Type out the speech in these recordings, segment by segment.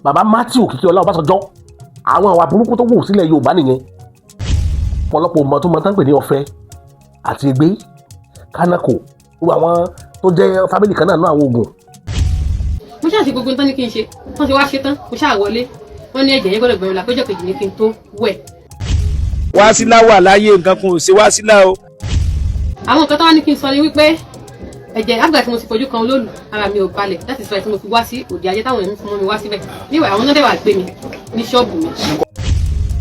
Bàbá Matthew Òkìkíọlá Ọbásanjọ́, àwọn àwà burúkú tó wù sílẹ̀ Yorùbá nìyẹn. Ọ̀pọ̀lọpọ̀ mọ̀ tó mọ̀ tán pè ní ọ̀fẹ́ àti ègbé kánákò, gbogbo àwọn tó jẹ́ family kan náà ní àwọn oògùn. Mo ṣáà ṣe gbogbo nǹkan ní kí n ṣe. Wọ́n ṣe wá ṣe tán, mo ṣáà wọlé. Wọ́n ní ẹ̀jẹ̀ yẹn gbọ́dọ̀ gbẹ̀rún làpéjọ kejì ní kí n tó wẹ̀. Wásílà wà láyé, nǹkan kan ò ṣe Wásílà o. Àwọn nǹkan tó wá ní kí n sọ ni wípé ẹ̀jẹ̀ àgbà tí mo ti fojú kan olóòlù, ara mi ò balẹ̀. That is why tí mo fi wá sí òde ajé táwọn èèyàn fún mi wá síbẹ̀ níwẹ̀. Àwọn náà dẹ̀ wá gbé mi ní ṣọ́ọ̀bù mi.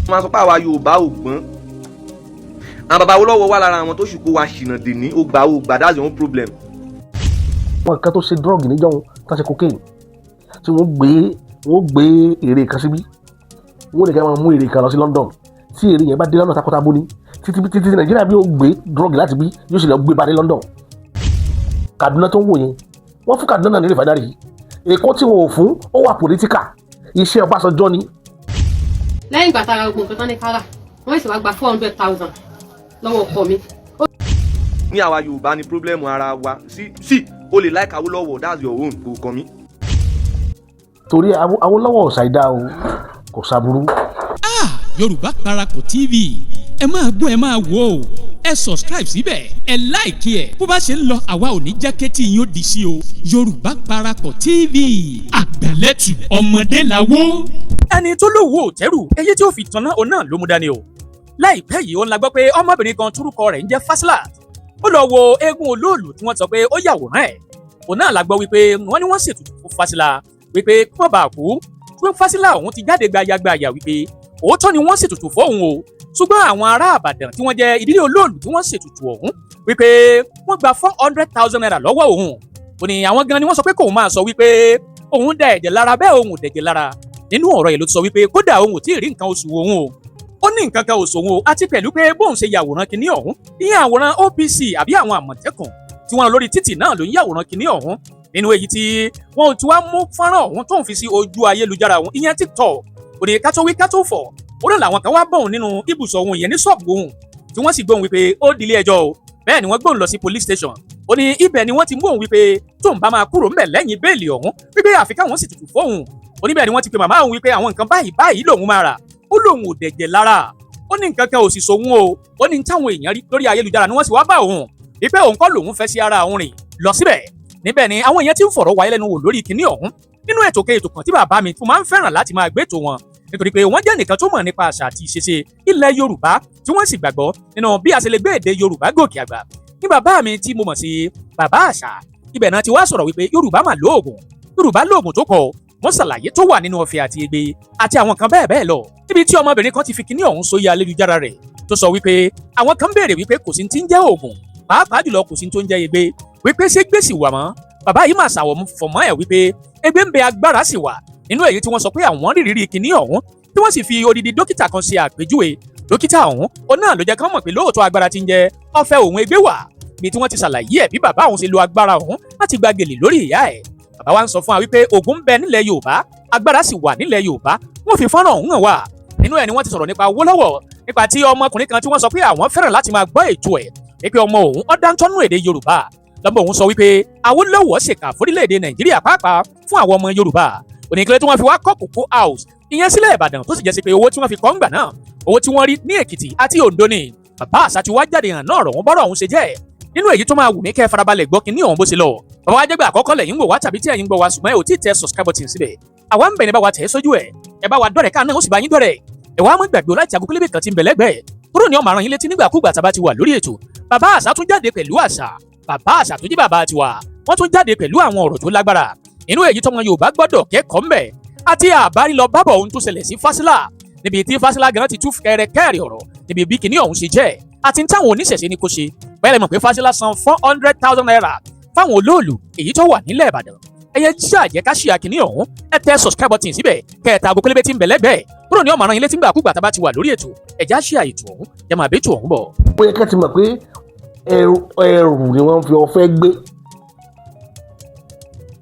Wọ́n máa sọ pé àwa Yorùbá ò gbọ́n. Àwọn bàbá Awólọ́wọ̀ wà lára àwọn tó sì kó wa ṣìnà dèní. Ó gbà, ó gbà, that's your own problem. Wọn kan tó ṣe drug níjọ́, tó ṣe cocaine, tí wọ́n gbé èrè kan síbí, wọ́n lè kẹ́ máa mú èrè kan lọ sí London. Tí èrè yẹn bá dé London, takọtabo ní títí títí Nàìjíríà bí ó gbé drug láti bí yóò sì lọ gbé ba dé London. Kaduna tó ń wò yẹn, wọ́n fún Kaduna náà ní refinery. Èkó tí wọn ò fún, ó wà political. Iṣẹ́ Ọbásanjọ́ ni. Lẹ́yìn ìgbà tára gbogbo nǹkan tán ní kára, wọ́n sì wá gba 400,000 lọ́wọ́ ọkọ mi. Ní àwa Yorùbá ní problem ara wa sí sí. O lè like Awólọ́wọ̀, that's your own, kò kàn mí. Torí Awólọ́wọ̀ ṣàìdá o, kò ṣàbúrú. Ah, Yorùbá Parapọ̀ TV, ẹ máa gbọ́, ẹ máa wò ó. Ẹ subscribe síbẹ̀, ẹ like ẹ̀. Bó bá ṣe ń lọ, àwa ò ní jẹ́ kétí yín ó di sí o. Yorùbá Parapọ̀ TV, àgbàlẹ́tù ọmọdé làwọ́. Ẹni tó lówó ò tẹ́rù, èyí tí ó fi tanná òun náà ló mú dání o. Láìpẹ́ yìí, ó ń la gbọ́ pé ọmọbìnrin kan túrúkọ rẹ̀ ń jẹ́ Fasilat, ó lọ wo eégún olóòlù tí wọ́n sọ pé ó yàwòrán ẹ̀. Òun náà la gbọ́ wípé wọ́n ní wọ́n ṣètùtù fún Fásilà wípé kí wọ́n bá kú. Pé Fásilà òun ti jáde gbayagbaya wípé òótọ́ ni wọ́n ṣètùtù fóun o, ṣùgbọ́n àwọn ará Àbàdàn tí wọ́n jẹ́ ìdílé olóòlù tí wọ́n ṣètùtù ọ̀hún, wípé wọ́n gba ₦400,000 lọ́wọ́ òun. Ó ní àwọn gan ni wọ́n sọ pé kóun máa sọ wípé òun da ẹ̀jẹ̀ lára, bẹ́ẹ̀ òun ò dẹ̀jẹ̀ lára. Nínú ọ̀rọ̀ yìí ló ti sọ wípé kódà òun ò tí ì rí nǹkan oṣù òun o, ó ní nǹkan kan oṣù òun o, àti pẹ̀lú pé bóun ṣe yàwòrán kinní ọ̀hún, ìyẹn àwòrán OPC àbí àwọn Àmọ̀tẹ́kùn tí wọ́n lọ lórí títì náà ló ń yàwòrán kinní ọ̀hún, nínú èyí tí wọn ò tí wá mú fọ́nrán ọ̀hún tóun fi sí ojú ayélujára òun, ìyẹn TikTok. Ó ní ká tó wí ká tó fọ̀, ó náà làwọn kan wá bọ̀ òun nínú ibùsọ̀ òun, ìyẹn ní ṣọ́ọ̀bù òun, tí wọ́n sì gbóhùn wípé ó dilé ẹjọ́ o. Bẹ́ẹ̀ ni wọ́n gbóhùn lọ sí police station. Ó ní ibẹ̀ ni wọ́n ti mú òun wípé tóun bá máa kúrò ńbẹ̀ lẹ́yìn bail ọ̀hún, wípé àfi káwọn sì tutù fóun. Ó níbẹ̀ ni wọ́n ti pe màmá òun wípé àwọn nǹkan báyìí báyìí lòun máa rà. Ó lòun ò dẹ̀jẹ̀ lára, ó ní nǹkan kan ò sì sòun o. Ó ní táwọn èèyàn rí lórí ayélujára ni wọ́n sì wá bá òun wípé òun kọ́ lòun fẹ́ sí ara òun rìn lọ síbẹ̀. Níbẹ̀ ni àwọn èèyàn ti ń fọ̀rọ̀ wáyé lẹ́nu wò lórí kinní ọ̀hún nínú ètò ke ètò kan tí bàbá mi tún máa ń fẹ́ràn láti máa gbé ètò wọn, nítorí pé wọ́n jẹ́ nìkan tó mọ̀ nípa àṣà àti ìṣesí ilẹ̀ Yorùbá, tí wọ́n sì gbàgbọ́ nínú bí a ṣe lè gbé èdè Yorùbá gòkè àgbà. Ní bàbá mi tí mo mọ̀ sí Bàbá Àṣà, ibẹ̀ náà ti wá sọ̀rọ̀ wípé Yorùbá mà lóògùn, Yorùbá lóògùn tó kọ̀. Wọ́n ṣàlàyé tó wà nínú ọ̀fẹ́ àti ègbè àti àwọn kan bẹ́ẹ̀ bẹ́ẹ̀ lọ, níbi tí ọmọbìnrin kan ti fi kinní ọ̀hún sórí ayélujára rẹ̀, tó sọ wípé àwọn kan béèrè wípé kò sí ti ń jẹ́ òògùn, pàápàá jùlọ kò sí tó ń jẹ́ ègbè, wípé ṣé gbèsè wà mọ́. Bàbá yìí máa ṣàwọ̀ fọ̀mọ́ ẹ̀ wípé ègbè ń bẹ, agbára sì wà, nínú èyí tí wọ́n sọ pé àwọn rírì kinní ọ̀hún, tí wọ́n sì fi odidi dókítà kan ṣe àpèjúwe. Dókítà ọ̀hún, ó náà ló jẹ́ kán mọ̀ pé lóòótọ́ agbára ti ń jẹ́ ọ̀fẹ́ òun ègbé wà, bí tí wọ́n ti ṣàlàyé ẹ̀ bí bàbá òun ṣe lo agbára ọ̀hún láti gba gèlè lórí ìyá ẹ̀. Bàbá wa ń sọ fún wa wípé ògùn ń bẹ nílẹ̀ Yorùbá, agbára sì wà nílẹ̀ Yorùbá. Wọ́n fi fọ́nrán ọ̀hún hàn wá. Nínú ẹ̀ ni wọ́n ti sọ̀rọ̀ nípa Awólọ́wọ̀, nípa tí ọmọkùnrin kan tí wọ́n sọ pé àwọn fẹ́ràn láti máa gbọ́ ètò ẹ̀, wípé ọmọ òun ó dáńtọ́nú èdè Yorùbá. Lọ́mọ òun sọ wípé Awólọ́wọ̀ ṣèkà fórílẹ̀-èdè Nàìjíríà, pàápàá fún àwọn ọmọ Yorùbá. Oníkẹ́lẹ́ tí wọ́n fi wá kọ́ Cocoa House ìyẹn sílẹ̀ Ìbàdàn, tó sì jẹ́ sí pé owó tí wọ́n fi kọ́ ńgbà náà, owó tí wọ́n rí ní Èkìtì àti Oǹdó ni. Bàbá Àṣà ti wá jáde hàn náà rọ̀ wọ́n bọ́rọ̀ ọ̀hún ṣe jẹ́, nínú èyí tó máa wù mí kẹ́ ẹ farabalẹ̀ gbọ́ kí ní ọ̀hún bó ṣe lọ. Bàbá wa jẹ́gbẹ́ àkọ́kọ́ lẹ́yìn ń wò wá tàbí tí ẹ̀yin ń gbọ́ wa, ṣùgbọ́n ẹ ò tí ì tẹ subscribe button síbẹ̀, àwa ń bẹ̀ ní bá wa tẹ̀ ẹ́ sójú ẹ̀. Ẹ bá wa dọ̀rẹ̀ ká náà, ó sì bá yín dọ̀rẹ̀. Ẹ wá mọ́ gbàgbé láti aago pélébé kan tí ń bẹ lẹ́gbẹ̀ẹ́ kúrò ní ọmọ àrùn yín létí nígbàkúgbà tá a bá ti wà lórí ètò. Bàbá Àṣà tún jáde pẹ̀lú àṣà. Bàbá Àṣà tó jẹ́ bàbá tiwa, wọ́n tún jáde pẹ̀lú àwọn ọ̀rọ̀ tó lágbára, inú èyí tọmọ Yorùbá gbọ́dọ̀ kẹ́kọ̀ọ́ ńbẹ̀, àti àbárílọ bábọ̀ ohun tó ṣẹlẹ̀ sí Fásilà, níbi tí Fásilà gan ti tú kẹrẹkẹrẹ ọ̀rọ̀ níbi bí kinní ọ̀hún ṣe jẹ́ àti táwọn oníṣẹ̀ṣe ní kó ṣe. Bẹ́ẹ̀ mọ̀ pé Fásilà san ₦400,000 fáwọn olóòlù èyí tó wà nílẹ̀ Ìbàdàn. Ẹyẹ jíjà jẹ́ ká ṣíà kínní ọ̀hún. Ẹ tẹ subscribe button síbẹ̀, kẹta aago pélébé tí ń bẹ lẹ́gbẹ̀ẹ́ kúrò ní ọmọ àrùn yín létí ńgbàkúgbà tá a bá ti wà lórí ètò. Ẹ̀já ṣíà ètò ọ̀hún, jẹ́ máa bẹ́tò ọ̀hún bọ̀. Ó yẹ ká ti mọ̀ pé ẹrù ẹrù ni wọ́n fi ọ̀fẹ́ gbé.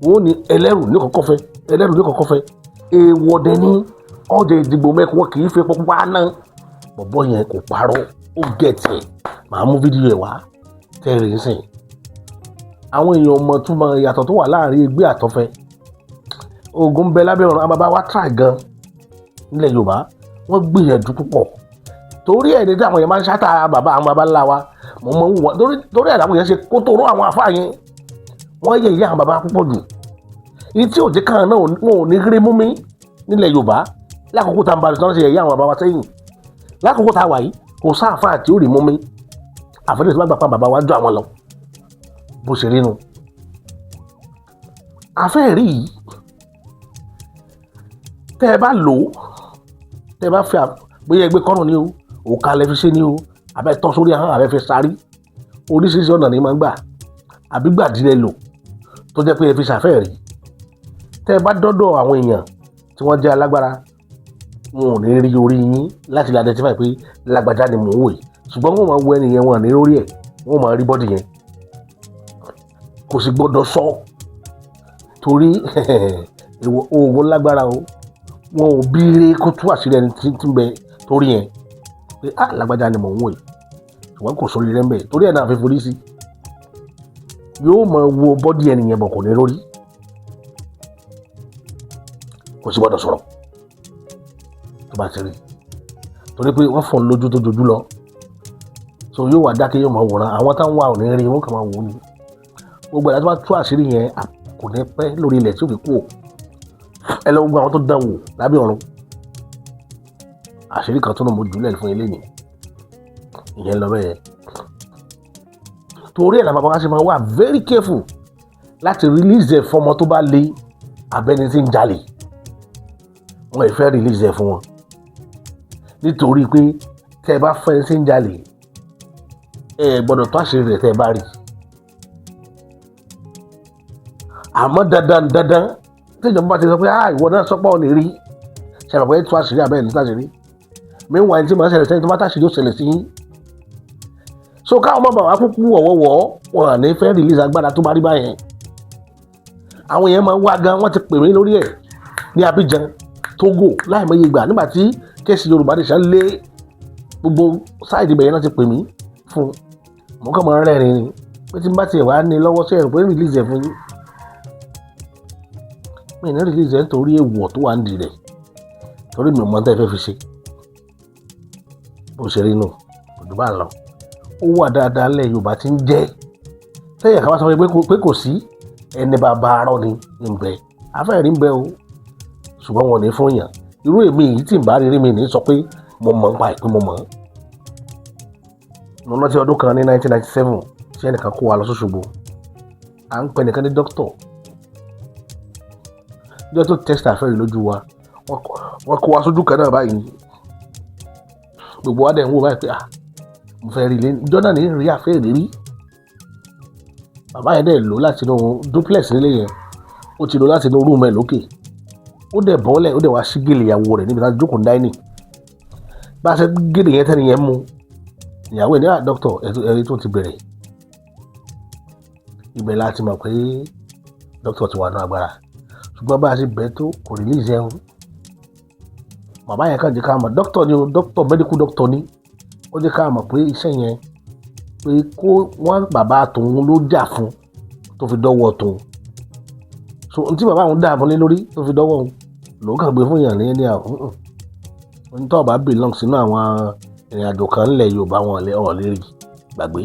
Wọ́n ní ẹlẹ́rù ní kọ̀kọ́ fẹ́, ẹlẹ́rù ní kọ̀kọ́ fẹ́. Èèwọ̀ dẹ ní ọjà ìdìbò mẹ́kun, wọn kì í fi epo pupa ná. Bọ̀bọ̀ yẹn kò parọ́, ó gẹ̀tì ẹ̀. Màá mú fídíò ẹ̀ wá tẹ́rì ń sìn. Àwọn èèyàn mọ̀ túmọ̀ ìyàtọ̀ tó wà láàrin ẹgbẹ́ àtọ́fẹ́. Oògùn ń bẹ lábẹ́ ọ̀run. Àwọn bàbá wa try gan nílẹ̀ Yorùbá, wọ́n gbìyànjú púpọ̀. Torí ẹ̀ ní tí àwọn èèyàn máa ń ṣáta bàbá, àwọn bàbá ńlá wa, mo mọ̀ wọ́n torí ẹ̀ làwọn èèyàn ṣe kó tó rọ́ àwọn àfáà yẹn. Wọ́n yẹ ìyá àwọn bàbá púpọ̀ jù. Ìyí tí òjì kan náà, wọn ò ní rí mú mi nílẹ̀ Yorùbá lákòókò tá a ń bá a ṣe yẹ ìyá àwọn bàbá wa sẹ́yìn. Lákòókò tá a wà yìí, kò sáàfáà tí ó rí mú mi, àfẹ́lẹ́ tí wọ́n gbà pa bàbá wa jọ àwọn lọ. Bó ṣe rí nu àfẹ́ẹ̀rí yìí, tẹ́ ẹ bá lò ó, tẹ́ ẹ bá fi bóyá ẹgbẹ́ kọ́nù ni o, òkà lẹ fi ṣe ni o, àbẹ́ tọ́ sórí ahọ́n, àbẹ́ fi sáré, oríṣiríṣi ọ̀nà ni máa ń gbà, àbí gbàdílẹ̀ lò tó jẹ́ pé ẹ fi ṣàfẹ́ẹ̀rí. Tẹ́ ẹ bá dọ́dọ̀ àwọn èèyàn tí wọ́n jẹ́ alágbára, wọn ò ní rí orí yín láti lè identify pé lágbájá ni mò ń wò yìí, ṣùgbọ́n wọ́n máa wo ẹnìyẹn, wọn ò ní rí orí ẹ̀, wọ́n máa rí body yẹn. Kò sì gbọ́dọ̀ sọ, torí oògùn lágbára o. Wọn ò bí kó tú àṣírí ẹni tí ń bẹ torí yẹn pé, ah, lágbájá ni mò ń wò yìí, ṣùgbọ́n kò sórí rẹ̀ ń bẹ̀. Torí ẹ̀ náà fi forí sí, yóò máa wo body ẹnìyẹn bọ̀, kò ní lórí, kò sì gbọ́dọ̀ sọ̀rọ̀ tó bá ti rí, torí pé wọ́n fọ́n lójú tó jojú lọ. So yóò wá dákẹ́, yóò máa wòran. Àwọn táwọn wà ò ní rí, wọn kàn máa wò ó ní. Gbogbo ẹ̀dá tó bá tú àṣírí yẹn kò ní pẹ́ lórí ilẹ̀ tí ó fi kú ò. Ẹ lọ gbogbo àwọn tó dán wò lábẹ́ ọ̀run. Àṣírí kan tó náà mo jùlẹ̀ fún ilé yìí, ìyẹn lọ bẹ́ẹ̀. Torí ẹ̀ làwọn bàbá wa ṣe máa wà very careful láti release ẹ̀ fọmọ tó bá le, abẹ́ni tí ń jalè. Wọn ì fẹ́ release ẹ̀ fún wọn, nítorí pé tẹ́ ẹ bá fẹ́ ẹni tí ń jalè, ẹ gbọ́dọ̀ tó àṣírí rẹ̀ tẹ́ ẹ bá rí. Àmọ́ dandan dandan, tí ìjọba bá ti sọ pé, ah, ìwọ náà sọpọ̀ ò lè rí, ṣe àpapọ̀ ẹ̀ tó àṣírí abẹ́ẹ̀ ní tàṣírí. Meanwhile, tí màá ṣẹlẹ̀ sẹ́yìn, tó bá tàṣírí, ó ṣẹlẹ̀ sí yín. So káwọn ọmọ bàbá kúkú wọ̀wọ̀wọ̀, wọn à ní fẹ́ release agbára tó bá rí báyẹn. Àwọn èèyàn máa ń wá gan, wọ́n ti pè mí lórí ẹ̀ ní Abidjan, Togo, láìmọye ìgbà. Nígbà tí case Yorùbá Nation lé gbogbo side ibẹ̀ yẹn náà ti pè mí fún. Mo kàn máa ń rẹ́rìn ni pé tí n bá tiẹ̀ wá ní lọ́wọ́ sí ẹ̀rù pé release ẹ̀ fún yín, mi ní release ẹ̀, nítorí èèwọ̀ tó wà ń di rẹ̀, torí mi ò mọ tẹ́ ẹ fẹ́ fi ṣe. Bó ṣe rí nù, kò jù bá ń lọ. Ó wà dáadáa lẹ̀ Yorùbá ti ń jẹ́ tẹ́yẹ̀ ká bá sọ pé kò sí ẹni bàbá arọ́ ni ń bẹ. Afẹ́rí ń bẹ o, ṣùgbọ́n wọn ò ní fún yàn. Irú èmi yìí tí ń bá rí rí, mi ní sọ pé mo mọ̀ nípa ìpín mo mọ̀. Mo rántí ọdún kan ní 1997 tí ẹnìkan kó wa lọ sóṣogbo. À ń pè nìkan ní dókítọ̀. Níjọ́ tó test àfẹ́rí lójú wa, wọ́n kó wa sójú kan náà báyìí, gbogbo wa dẹ̀ ń wò báyìí pé, ah, mo fẹ́ rí ilé ìjọ náà ní rí àfẹ́rí rí. Bàbá yẹn dẹ̀ lò láti inú duplex nílé yẹn, ó ti lò láti inú room ẹ̀ lókè, ó dẹ̀ bọ́lẹ̀, ó dẹ̀ wá sí gèlè ìyàwó rẹ̀ níbi tá a jókòó dining. Bá a ṣe gèlè yẹn tẹ́ni yẹn mú ìyàwó ẹ̀ ní, à, dókítà, ẹ̀rí tó ti bẹ̀rẹ̀. Ibẹ̀ láti mọ̀ pé dókítà ti wà ní agbára, ṣùgbọ́n bá a ṣe bẹ̀ẹ́ tó, kò release ẹ̀ o. Bàbá yẹn kàn jẹ́ ká mọ̀, dókítà ni o, dókítà, medical doctor ni. Ó jẹ́ ká mọ̀ pé iṣẹ́ yẹn, pé kó wọ́n bàbá tòun ló jà fún tó fi dọ́wọ́ tòun. So ntí bàbá òun dààmú lé lórí tó fi dọ́wọ́ òun, lòun kàn gbé fún yàn ní ẹni àwọn onítọ̀ bá belong sínú àwọn ìrìn àjò kan ńlẹ̀ Yorùbá, wọn lè ọ̀ lè rí gbàgbé.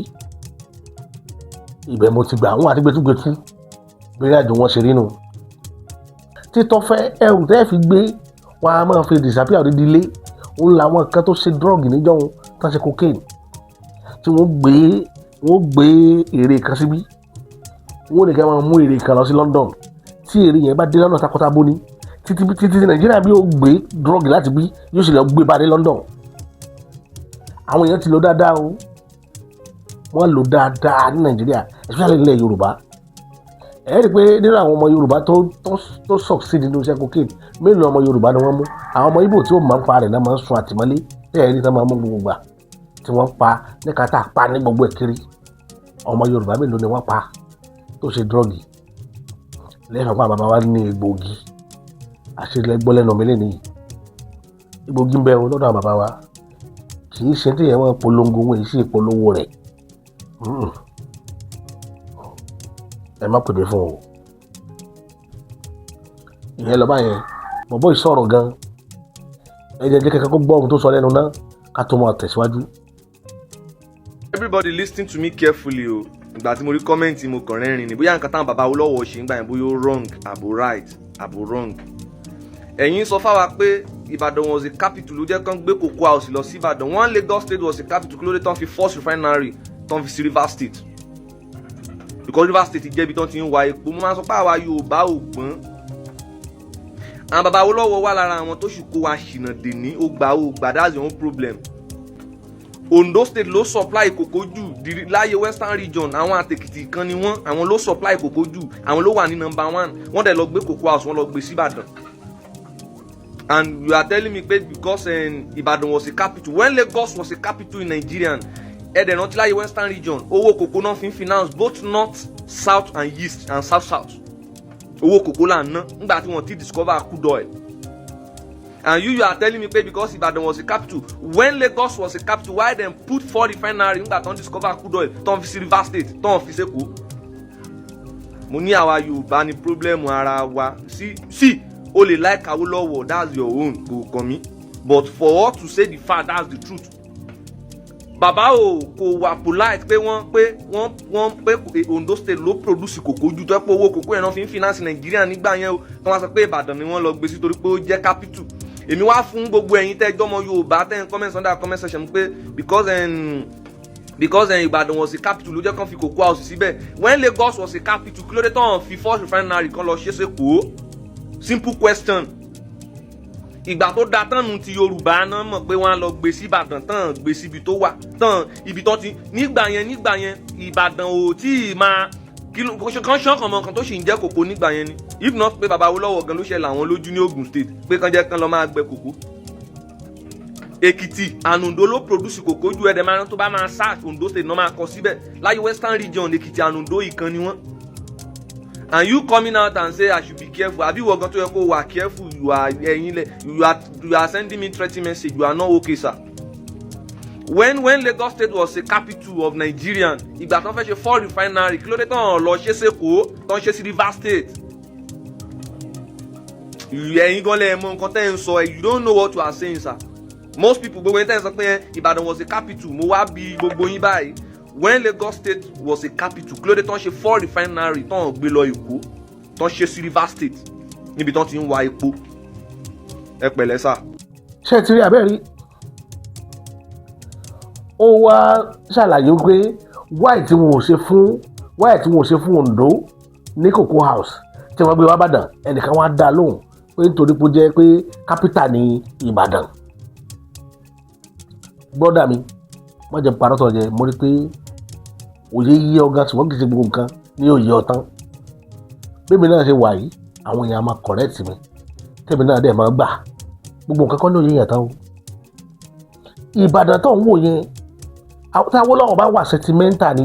Ibẹ̀ mo ti gbà àwọn àti gbẹtúgbẹtú bí ìrìn àjò wọn ṣe rí nu. Títọ́ fẹ́ ẹrù tẹ́ fi gbé wọn a máa fi disappear odidi ilé. Òun làwọn kan tó ṣe drug níjọ́ wọn, tó ṣe cocaine, tí wọ́n gbé èrè kan síbí, wọ́n ní ká máa mú èrè kan lọ sí London. Tí èrè yẹn bá dé lọ́nà takọtabo ní títí títí Nàìjíríà, bí ó gbé drug láti bí, yóò sì lọ gbé bá dé London. Àwọn èèyàn ti lò dáadáa o, wọ́n lò dáadáa ní Nàìjíríà, especially nílẹ̀ Yorùbá. Ẹ rí i pé nínú àwọn ọmọ Yorùbá tó succeed nínú iṣẹ́ cocaine, mélòó ọmọ Yorùbá ni wọ́n mú? Àwọn ọmọ Ìgbò tí ó máa ń pa rẹ̀ náà máa ń sun àtìmọ́lé. Tẹ́ ẹ rí tán máa ń mú gbogbo gbà tí wọ́n pa ní kátà pa ní gbogbo ẹ̀ kiri. Ọmọ Yorùbá mélòó ni wọ́n pa tó ṣe drug lẹ́yìn fún bàbá wa ní egbòogi? Àṣírí gbọ́ lẹ́nu mi lẹ́nu yìí. Egbòogi ń bẹ o lọ́dọ̀ àwọn bàbá wa. Kì í ṣe tí èèyàn máa polongo wọn, èyí sì polówó rẹ̀. Ẹ má pè mí fún o. Ìyẹn lọ́ba yẹn. Bọ̀bọ́ ìsọ̀rọ̀ gan. Ẹ jẹ́ kẹ́kẹ́ kó gbọ́ ohun tó sọ lẹ́nu náà ká tó máa tẹ̀síwájú. Everybody, listen to me carefully o. Ìgbà tí mo rí comment, mo kàn rẹ́rìn ni. Bóyá nǹkan táwọn bàbá Awólọ́wọ̀ ṣe ń gbà yẹn, bóyá ó wrong àbò right àbò wrong. Ẹ̀yin sọ fáwa pé Ìbàdàn was a capital ló jẹ́ kán gbé Cocoa House lọ sí Ìbàdàn. One, Lagos State was a capital, kí ló dé tán fi first refinery tán fi sí Rivers State? Because Rivers State jẹ́ ibi tán ti ń wa epo. Mo máa ń sọ pé àwa Yorùbá ò gbọ́n. Àwọn bàbá Awólọ́wọ̀ wà lára àwọn tó sì kó wa ṣìnà dèní. Ó gbà, ó gbà, that's your own problem. Ondo State ló supply kòkó jù láyé Western Region. Àwọn àtèkìtì kan ni wọ́n. Àwọn ló supply kòkó jù, àwọn ló wà ní number one. Wọ́n dẹ̀ lọ gbé Cocoa House, wọ́n lọ gbé síbàdàn. And you are telling me pé because Ìbàdàn was a capital. When Lagos was a capital in Nigeria, ẹ dẹ̀ rántí láyé Western Region, owó kòkó náà fi ń finance both north, south and east and south south. Owó kòkó là ń ná nígbà tí wọ́n ti discover crude oil. And you are telling me pé because Ibadan was a capital. When Lagos was a capital, why dem put four refinery nígbà tó ń discover crude oil, tó ń fi sí Rivers State, tó ń fi sÉkòó? Mo ní àwa Yorùbá ní problem ara wa. Sí sí, o lè like Awólọ́wọ̀, that's your own, kò kàn mí. But for us to say the fact, that's the truth. Bàbá o kò wà polite pé wọ́n pé Ondo State ló produce kòkó ju, tó pé owó kòkó yẹn náà fi ń finance Nàìjíríà nígbà yẹn o. Tí wọ́n sọ pé Ìbàdàn ni wọ́n lọ gbé sí torí pé ó jẹ́ capital. Èmi wá fún gbogbo ẹ̀yin tẹ́ jọ́mọ Yorùbá tẹ́ ń comment under comment section pé because Ìbàdàn was a capital ló jẹ́ kán fi Cocoa House síbẹ̀. When Lagos was a capital, kí ló dé tán fi first refinery kan lọ ṣe é sÉkòó? Simple question. Ìgbà tó da tánu ti Yorùbá náà mọ̀ pé wọ́n á lọ gbé sí Ìbàdàn, tán gbé síbi tó wà tán, ibi tó ti nígbà yẹn. Ìbàdàn ò tí ì máa kí ló kán ṣán kan mọ kan tó sì ń jẹ́ kòkó nígbà yẹn ni. If not pé bàbá Awólọ́wọ̀ gan ló ṣẹlẹ̀ àwọn lójú ní Ogun State pé kán jẹ́ kán lọ máa gbẹ kòkó. Èkìtì and Ondo ló produce kòkó ju. Ẹ̀dẹ̀ máa tó bá máa search, Ondo State náà máa kọ síbẹ̀. Láyé Western Region, Èkìtì and Ondo ìkan ni wọ́n. And you coming out and say I should be careful, àbí ìwọ gan tó yẹ kó wà careful, you are ẹyin lẹ, you are sending me threatening message. You are not okay, sir. When Lagos State was a capital of Nigeria, ìgbà tó ń fẹ́ ṣe four refinery, kí ló dé tán lọ ṣe sÉkòó, tán ṣe sí Rivers State? Ẹ̀yin gan lẹ mọ nǹkan tẹ́ ń sọ. You don't know what you are saying, sir. Most people, gbogbo yín tẹ́ ń sọ pé Ìbàdàn was a capital, mo wá bí gbogbo yín báyìí: when Lagos State was a capital, kí ló dé tán ṣe four refinery, tán gbé lọ Èkó, tán ṣe sí Rivers State níbi tán ti ń wa epo? Ẹ pẹ̀lẹ́ sà. Ṣé ẹ ti rí abẹ́rí? Ó wá ṣàlàyé pé why tí wọn ò ṣe fún Ondo ní Cocoa House tí wọ́n gbé wá Ìbàdàn. Ẹnìkan wá dá lóhùn pé nítorí pé ó jẹ́ pé capital ní Ìbàdàn. Brother mi, wọ́n jẹ́ parọ́ tọ̀ jẹ́. Mo rí pé òye yí ọ̀gá, ṣùgbọ́n kì í ṣe gbogbo nǹkan ní òye ọ̀tán. Bẹ́ẹ̀ náà ṣe wà yìí, àwọn èèyàn máa correct mi, tẹ́mi náà dẹ̀ máa gbà. Gbogbo nǹkan kan ní òye yẹn tán o. Ìbàdàn tó ń wò yẹn, tí Awólọ́wọ̀ bá wà sentimental ni,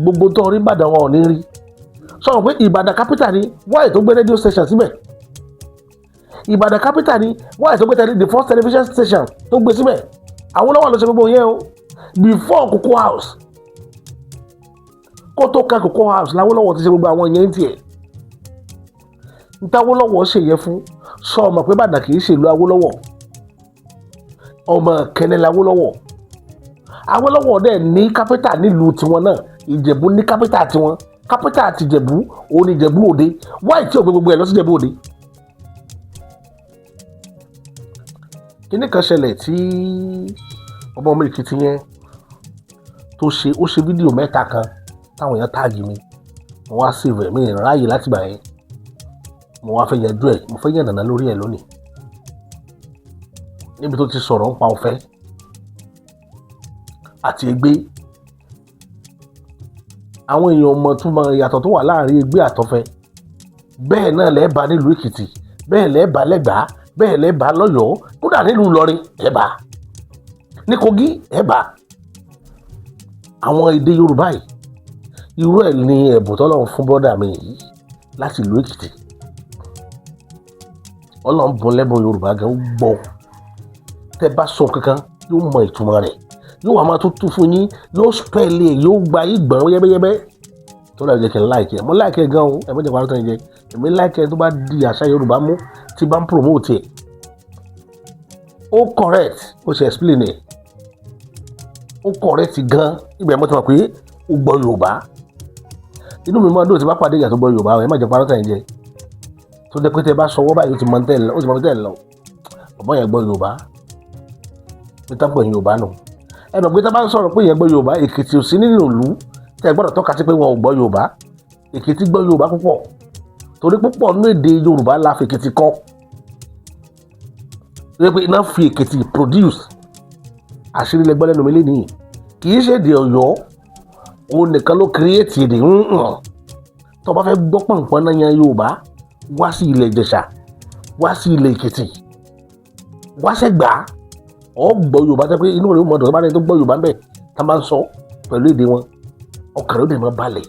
gbogbo tó rí Ìbàdàn wọn ò ní rí. Sọ̀rọ̀ pé Ìbàdàn capital ni, wáyé tó gbé radio station síbẹ̀? Ìbàdàn capital ni, wáyé tó gbé the first television station tó gbé síbẹ̀? Awólọ́wọ̀ ló ṣe gbogbo yẹn o before Cocoa House. Kó tó ka Cocoa House l'Awólọ́wọ̀ ti ṣe gbogbo àwọn yẹn tiẹ̀. Nt'Awólọ́wọ̀ ṣe yẹn fún sọ ọmọ pé Ìbàdàn kì í ṣèlú Awólọ́wọ̀. Ọmọ Kẹ́nẹ́ l'Awólọ́wọ̀. Awólọ́wọ̀ dẹ̀ ní capital nílùú tiwọn náà. Ìjẹ̀bú ní capital tiwọn. Capital ti Ìjẹ̀bú òun ní Ìjẹ̀bú Òde. Wáyé tí ò gbé gbogbo ẹ̀ lọ sí Ìjẹ̀bú Òde? Kíní kan ṣẹlẹ̀ tí ọmọ mi Èkìtì yẹn tó ṣe. Ó ṣe fídíò mẹ́ta kan táwọn èèyàn tag mi. Mo wá save ẹ̀, mi ì ráàyè láti gbà yẹn. Mo wá fẹ́ yanjú ẹ̀, mo fẹ́ yànnàná lórí ẹ̀ lónìí, níbi tó ti sọ̀rọ̀ nípa ọ̀fẹ́ àti ègbé. Àwọn èèyàn mọ̀ túmọ̀ ìyàtọ̀ tó wà láàrin ègbé àtọ̀fẹ́. Bẹ́ẹ̀ náà lẹ́ẹ̀ bá nílùú Èkìtì, bẹ́ẹ̀ lẹ́ẹ̀ bá lẹ́gbàá, bẹ́ẹ̀ lẹ́ẹ̀ bá lọ́yọ̀ọ́, kódà nílùú Ìlọrin ẹ̀ bá, ní Kogi ẹ̀ bá. Àwọn èdè Yorùbá yìí, irú ẹ̀ ní ẹ̀bùn tọ́lọ́run fún brother mi yìí láti ìlú Èkìtì. Ọlọ́run bùn lẹ́bùn Yorùbá gan. Ó gbọ́, tẹ́ bá sọ kankan, yóò mọ ìtumọ̀ rẹ̀, yóò wá máa tún tú fún yín, yóò spell ẹ̀, yóò gba yín gbọ̀n yẹ́bẹ́yẹ́bẹ́. Tó dàbí jẹ́ kí n like ẹ̀. Mo like ẹ̀ gan o. Ẹ̀ mọ̀jẹ̀ pàrọ̀ tán jẹ́. Èmi like ẹni tó bá di àṣà Yorùbá mú, tí bá ń promote ẹ̀. Ó correct, ó ṣe explain ẹ̀, ó correct gan. Ibẹ̀ mo ti mọ̀ pé ó gbọ́ Yorùbá. Inú mi máa dùn tí bá pàdé ìyá tó gbọ́ Yorùbá. Ẹ má jẹ́ parọ́ tẹ̀ ń jẹ, tó jẹ́ pé tẹ́ bá sọwọ́ báyìí, ó ti mọ tẹ́ ń lọ, ó ti mọ tẹ́ ń lọ. Bàbá yẹn gbọ́ Yorùbá pé tá pè ní Yorùbá nù. Ẹ mọ̀ pé tá bá ń sọ̀rọ̀ pé yẹn gbọ́ Yorùbá, Èkìtì ò sí nínú ìlú tẹ́ ẹ gbọ́dọ̀ tọ́ka sí pé wọn ò gbọ́ Yorùbá. Èkìtì gbọ́ Yorùbá púpọ̀, torí púpọ̀ nínú èdè Yorùbá la fi Èkìtì kọ́, tó yẹ pé iná fi Èkìtì produce. Àṣírí lẹgbẹ́ lẹ́nu mi lénìí. Kì í ṣe èdè Ọ̀yọ́ òun nìkan ló create èdè ńǹ. Tó bá fẹ́ gbọ́ pọ̀npọ́n náà yan Yorùbá, wá sí ilẹ̀ Ìjẹ̀ṣà, wá sí ilẹ̀ Èkìtì, wá sẹ́gbàá, ọ̀ gbọ́ Yorùbá tẹ́ pé inú rẹ̀ ó mọ̀ dùn. Tó bá rẹ̀ tó gbọ́ Yorùbá ń bẹ̀, tá máa ń sọ pẹ̀lú èdè wọn, ọkàn rẹ̀ ó dẹ̀ máa balẹ̀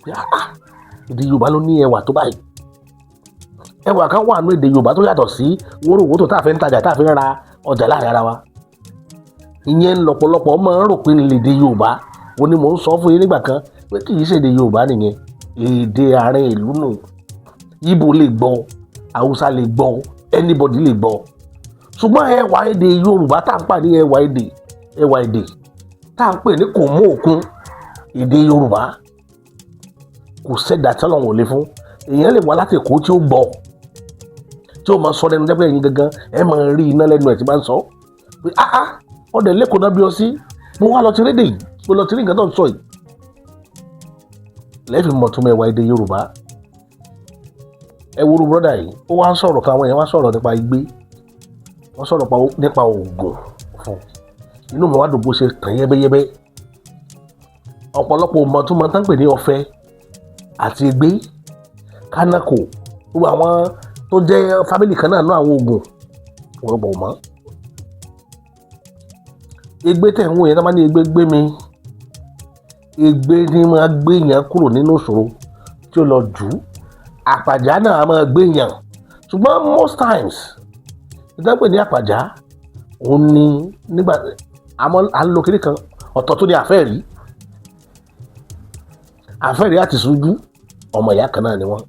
pé, ah, èdè Yorùbá ló ní ẹwà tó báyìí. Ẹwà kan wà nínú èdè Yorùbá tó yàtọ̀ sí wórówóró tá a fi ń tajà, tá a fi ń ra ọjà láàrin ara wa. Ìyẹn lọ́pọ̀lọpọ̀ máa ń rò pé èdè Yorùbá wo ni mò ń sọ fún yín nígbà kan pé kì í ṣe èdè Yorùbá nìyẹn. Èdè àárín ìlú nù. Ìgbò lè gbọ́, Haúsá lè gbọ́, anybody lè gbọ́. Ṣùgbọ́n ẹwà èdè Yorùbá tá à ń pè ní ẹwà èdè, ẹwà èdè tá à ń pè ní kò mú òkun èdè Yorùbá, kò sẹ́dá tí Ọlọ́run ò lè fún. Èèyàn lè wá láti Èkó tí ó gbọ́, tí ó máa sọ lẹ́nu jẹ́ pé ẹ̀yin gangan ẹ̀ máa rí iná lẹ́nu ẹ̀ tí bá ń sọ pé, ah ah, ọ̀dẹ̀ lẹ́kọ̀ọ́ náà bí ọ sí, mo wá lọ ti rédè yìí, mo lọ ti rí nǹkan tó ń sọ yìí. Lẹ́ẹ̀fì mọ̀ tún mẹ́wàá èdè Yorùbá. Ẹ wo brother yìí, ó wá ń sọ̀rọ̀ kan. Àwọn èèyàn wá sọ̀rọ̀ nípa igbé, wọ́n sọ̀rọ̀ nípa oògùn fún. Inú mi wá dùn bó ṣe tàn yẹ́bẹ́yẹ́bẹ́. Ọ̀pọ̀lọpọ̀ mọ̀ tó máa tán pè ní ọ̀fẹ́ àti egbé, kánákò, gbogbo àwọn tó jẹ́ family kan náà ná àwọn oògùn, ọ̀pọ̀lọpọ̀ mọ́. Egbé tẹ̀ ń wò yẹn, tó máa ní egbé gbé mi, egbé ní máa gbé yẹn kúrò nínú ìṣòro tí ó lọ jù ú. Àpàjá náà á máa gbé yàn, ṣùgbọ́n most times, ìdánpè ní àpàjá òun ni nígbà àmọ́ à ń lo kiri kan ọ̀tọ̀ tó ní àfẹ́rí. Àfẹ́rí àti ìṣújú, ọmọ ìyá kan náà ni wọ́n.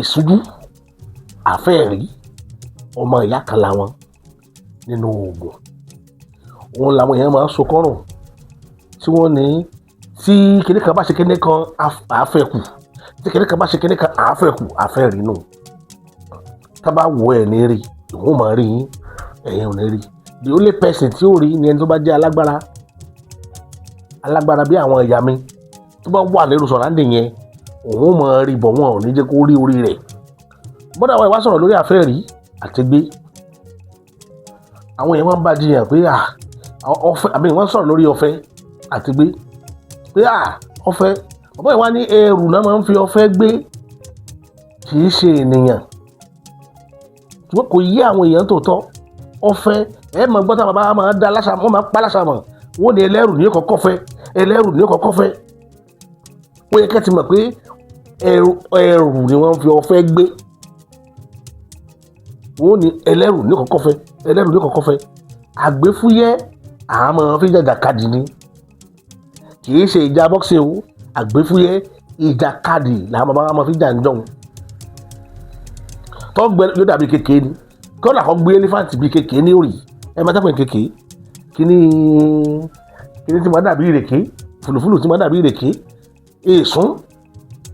Ìṣújú, àfẹ́rí, ọmọ ìyá kan làwọn nínú oògùn. Òun làwọn èèyàn máa ń so kọ́rùn tí wọ́n ní tí kinní kan bá ṣe kinní kan, àáfẹ́kù, tí kinní kan bá ṣe kinní kan, àáfẹ́kù. Àfẹ́rí nù, tá bá wọ ẹ̀ ní rí, ìwọ́n máa rí yín, ẹ̀yin ò ní rí. The only person tí ó rí ni ẹni tó bá jẹ́ alágbára, alágbára bí àwọn ìyá mi tó bá wà lérò sọ̀rọ̀ àǹdè yẹn, òun máa rí bọ̀, wọn ò ní jẹ́ kó rí orí rẹ̀. Bọ́dà wa ìwá sọ̀rọ̀ lórí àfẹ́rí àti gbé. Àwọn èèyàn máa ń bá jiyàn pé à ọ̀fẹ́ àbí wọ́n sọ̀rọ̀ lórí ọ̀fẹ́ àti gbé pé à ọ̀fẹ́. Ọ̀bọ̀ ìwá ní ẹrù náà máa ń fi ọ̀fẹ́ gbé, kì í ṣe ènìyàn. Ṣùgbọ́n kò yí àwọn èèyàn tó tọ́ ọ̀fẹ́. Ẹ máa gbọ́ tá bàbá máa dá láṣà, wọ́n máa pa láṣà mọ̀, wọ́n ní ẹlẹ́rù ní kọ́kọ́ fẹ́, ẹlẹ́rù ní kọ́kọ́ fẹ́. Ó yẹ kẹ́ ti mọ̀ pé ẹrù, ẹrù ni wọ́n fi ọ̀fẹ́ gbé. Wọ́n ní ẹlẹ́rù ní kọ́kọ́ fẹ́, ẹlẹ́rù ní kọ́kọ́ fẹ́. Àgbéfúyẹ́ àmọ́ fi jàjàkadì ni, kì í ṣe ìjà boxing o. Àgbéfúyẹ́, ìjàkadì làwọn bàbá máa fi jà ń jọ̀hún. Tọ́gbẹ́ yóò dàbí kékeré ni, kọ́nà kan gbé elephant bíi kékeré ní òrì. Ẹ máa dápẹ́ kékeré, kíní kíní tí máa dàbí ìrèké, fùlùfùlù tí máa dàbí ìrèké, èsún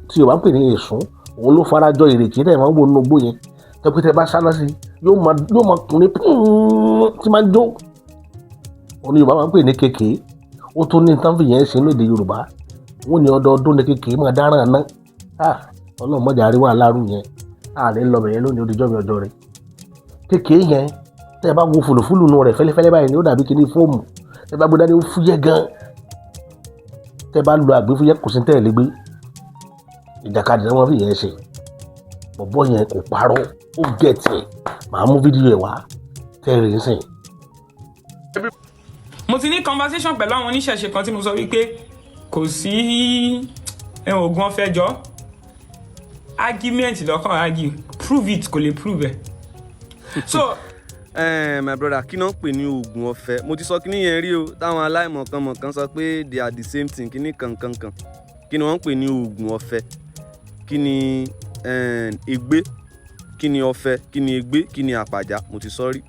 tí Yorùbá ń pè ní èsún, òun ló farajọ ìrèké tẹ̀ máa ń wò nínú igbó yẹn, tẹ́pẹ́ tẹ́ bá sáná sí, yóò máa kùn ní pín tí máa ń jó. Òun ni Yorùbá máa ń pè ní kékeré. Ó tún ní tán fìyẹn ṣe ní èdè Yorùbá. Wọ́n ní ọdọọdún ní kékeré máa dáràn ná. Ọlọ́run mọ̀jà àríwá aláàrú yẹn àlẹ́ ń lọ bẹ̀yẹn lónìí. Ó dijọ́ mi ọjọ́ rẹ̀. Kékeré yẹn, tẹ́ ẹ bá wo fùlùfùlù nù rẹ̀ fẹ́lẹ́fẹ́lẹ́ báyìí ni ó dàbí kíní foam. Tẹ́ ẹ bá gbé dání, ó fúyẹ́ gan. Tẹ́ ẹ bá lo àgbéfúyẹ́, kò sí tẹ́ ẹ lé gbé. Ìjàkadì náà wọ́n fi yẹn ṣe. Bọ̀bọ́ yẹn kò parọ́, ó gẹ̀ẹ́tì ẹ̀. Màá mú fídíò ẹ̀ wá tẹ́ ẹ rí sìn. Mo ti ní conversation pẹ̀lú àwọn oníṣẹ̀ṣe kan tí mo sọ wípé kò sí oògùn ọ̀fẹ́ jọ. Argument lọ́kàn argue, prove it, kò lè prove ẹ̀. So My brother, kí náà ń pè ní oògùn ọ̀fẹ́? Mo ti sọ kíní yẹn rí o, táwọn aláìmọ̀kànmọ̀kàn sọ pé they are the same thing, kíní kankankan. Kí ni wọ́n ń pè ní oògùn ọ̀fẹ́? Kí ni ègbé? Kí ni ọ̀fẹ́? Kí ni ègbé? Kí ni àpàjá? Mo ti sọ rí.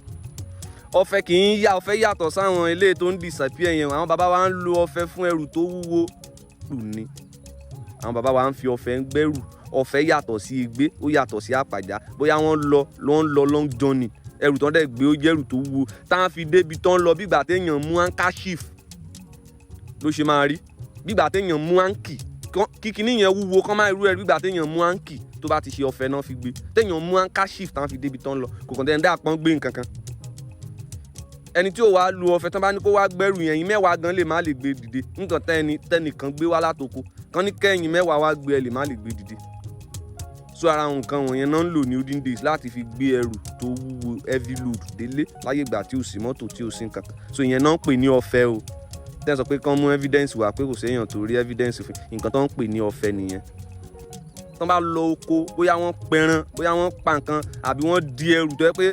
Ọ̀fẹ́ kì í yá. Ọ̀fẹ́ yàtọ̀ sáwọn eléyìí tó ń disappear yẹn. Àwọn bàbá wa ń lo ọ̀fẹ́ fún ẹrù tó wúwo ni. Àwọn bàbá wa ń fi ọ̀fẹ́ ń gbẹ́rù. Ọ̀fẹ́ yàtọ̀ sí ègbé, ó yàtọ̀ sí àpàjá. Bóyá wọ́n lọ lọ́ ń lọ long journey, ẹrù tó ń dẹ̀ gbé, ó jẹ́ ẹrù tó wúwo táwọn fi débi tó ń lọ. Bí ìgbà téèyàn mú handkerchief ló ṣe máa rí, bí ìgbà téèyàn mú hanky, kíkiní yẹn wúwo kán máa rú ẹrù, bí ìgbà téèyàn mú hanky tó bá ti ṣe ọ̀fẹ́ náà fi gbé, téèyàn mú handkerchief táwọn fi débi tó ń lọ. Kò kàn tẹ́ ń dá pọ́n gbé nǹkan kan. Ẹni tí ò wá lu ọ̀fẹ́ tán bá ní kó wá gbẹ́rù yẹn, yín 10 gan lè má lè gbé dìde. Nǹkan tẹ́ni tẹ́nìkan gbé wá látoko kán ní kẹ́yìn 10 wá gbé, ẹ lè má lè gbé dìde. So ara nǹkan wọ̀nyẹn náà ń lò ní olden days láti fi gbé ẹrù tó wúwo, heavy load, délé láyé ìgbà tí ò sí mọ́tò, tí ò sí nǹkan kan. So ìyẹn náà ń pè ní ọ̀fẹ́ o. Tẹ́ ẹ sọ pé kán mú evidence wá, pé kò séèyàn tó rí evidence fún nǹkan tó ń pè ní ọ̀fẹ́ nìyẹn. Tán bá lọ oko, bóyá wọ́n pẹran, bóyá wọ́n pa nǹkan, àbí wọ́n di ẹrù tó yẹ pé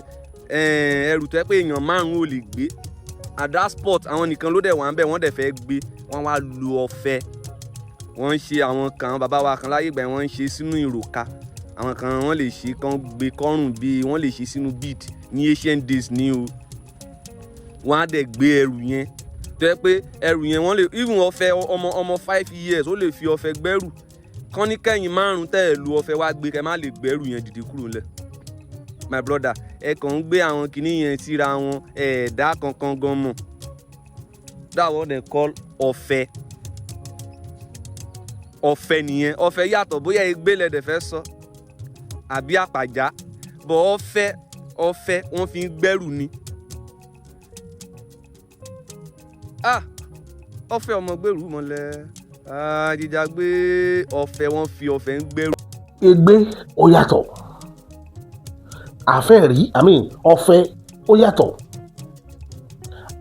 ẹrù tó yẹ pé èèyàn márùn-ún ò lè gbé at that spot, àwọn nìkan ló dẹ̀ wà ń bẹ̀, wọ́n dẹ̀ fẹ́ gbé, wọ́n wá lu ọ̀fẹ́. Wọ́n ń ṣe àwọn kan, àwọn bàbá wa kan láyé ìgbà yẹn, wọ́n ń ṣe sínú ìròka. Àwọn kan, wọ́n lè ṣe kán gbé kọ́rùn bíi, wọ́n lè ṣe sínú bead ní ancient days ní o. Wọ́n á dẹ̀ gbé ẹrù yẹn tó yẹ pé ẹrù yẹn, wọ́n lè even ọ̀fẹ́ ọmọ 5 years, ó lè fi ọ̀fẹ́ gbẹ́rù. Kán ní kẹ́yìn márùn tẹ́ ẹ̀ lu ọ̀fẹ́ wá gbé, kẹ́ má lè gbẹ́rù yẹn dìde kúrò ńlẹ̀. My brother, ẹ kàn ń gbé àwọn kinní yẹn síra wọn, ẹ̀ẹ́dá kankan gan mọ̀. That what they call ọ̀fẹ́. Ọ̀fẹ́ nìyẹn. Ọ̀fẹ́ yàtọ̀, bóyá egbé lẹ̀dẹ̀ fẹ́ sọ àbí àpàjá bọ̀. Ọ̀fẹ́, ọ̀fẹ́ wọ́n fi ń gbẹ́rù ni. Ah, ọ̀fẹ́ ọmọ gbèrú mọ́lẹ̀ jíjà gbé ọ̀fẹ́, wọ́n fi ọ̀fẹ́ ń gbẹ́rù. Ègbé ó yàtọ̀, àfẹ́rí, I mean, ọ̀fẹ́ ó yàtọ̀.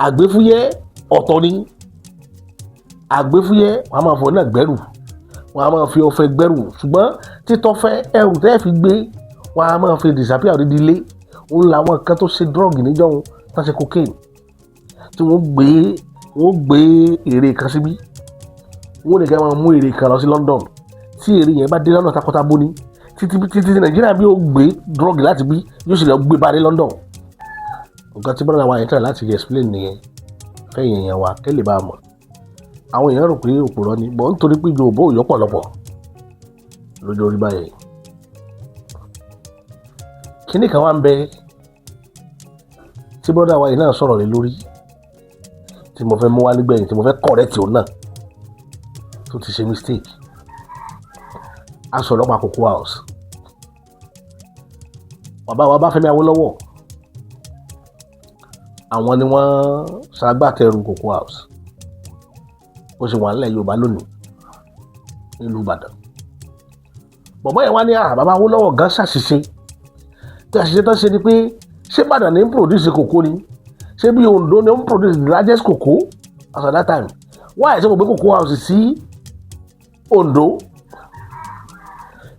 Àgbéfúyẹ́ ọ̀tọ̀ ni. Àgbéfúyẹ́, wọn a máa fọ náà gbẹ́rù, wọn a máa fi ọ̀fẹ́ gbẹ́rù, ṣùgbọ́n títọ́fẹ́, ẹrù tẹ́ fi gbé, wọn a máa fi disappear odidi ilé. Òun làwọn kan tó ṣe drug níjọ́hun, tó ṣe cocaine, tí wọ́n gbé ère kan síbí, wọ́n ní ká máa mú ère kan lọ sí London. Tí ère yẹn bá dé lọ́nà takọtabo ní títí títí tí Nàìjíríà bí ó gbé drug láti bí yóò sì lọ gbé bá dé London. Nǹkan tí bọ́dọ̀ wa yẹn tẹ̀lé láti explain nìyẹn fẹ́yìn èèyàn wa kẹ́ lè bá a mọ̀. Àwọn èèyàn rò pé òpùrọ́ ni bọ̀, nítorí pé Yorùbá ò yọ́pọ̀lọpọ̀ lójú orí báyẹn. Kíní kan wá ń bẹ tí bọ́dọ̀ wa yìí náà sọ̀rọ̀ lé lórí tí mo fẹ́ mú wá nígbẹ̀yìn, tí mo fẹ́ correct òun náà tó ti ṣe mistake. A sọ̀rọ̀ pa Cocoa House. Bàbá wa Báfẹ́mi Awólọ́wọ̀, àwọn ni wọ́n ṣagbátẹrù Cocoa House bó ṣe wà nílẹ̀ Yorùbá lónìí nílùú Ìbàdàn. Bọ̀bọ́ yẹn wá ní à, bàbá Awólọ́wọ̀ gan ṣàṣìṣe. Tí àṣìṣe tó ṣe ni pé, ṣé Ìbàdàn ní ń produce kòkó ni? Ṣé bí Oǹdó ní ń produce the largest cocoa as at that time? Why ṣe kò gbé Cocoa House sí Oǹdó?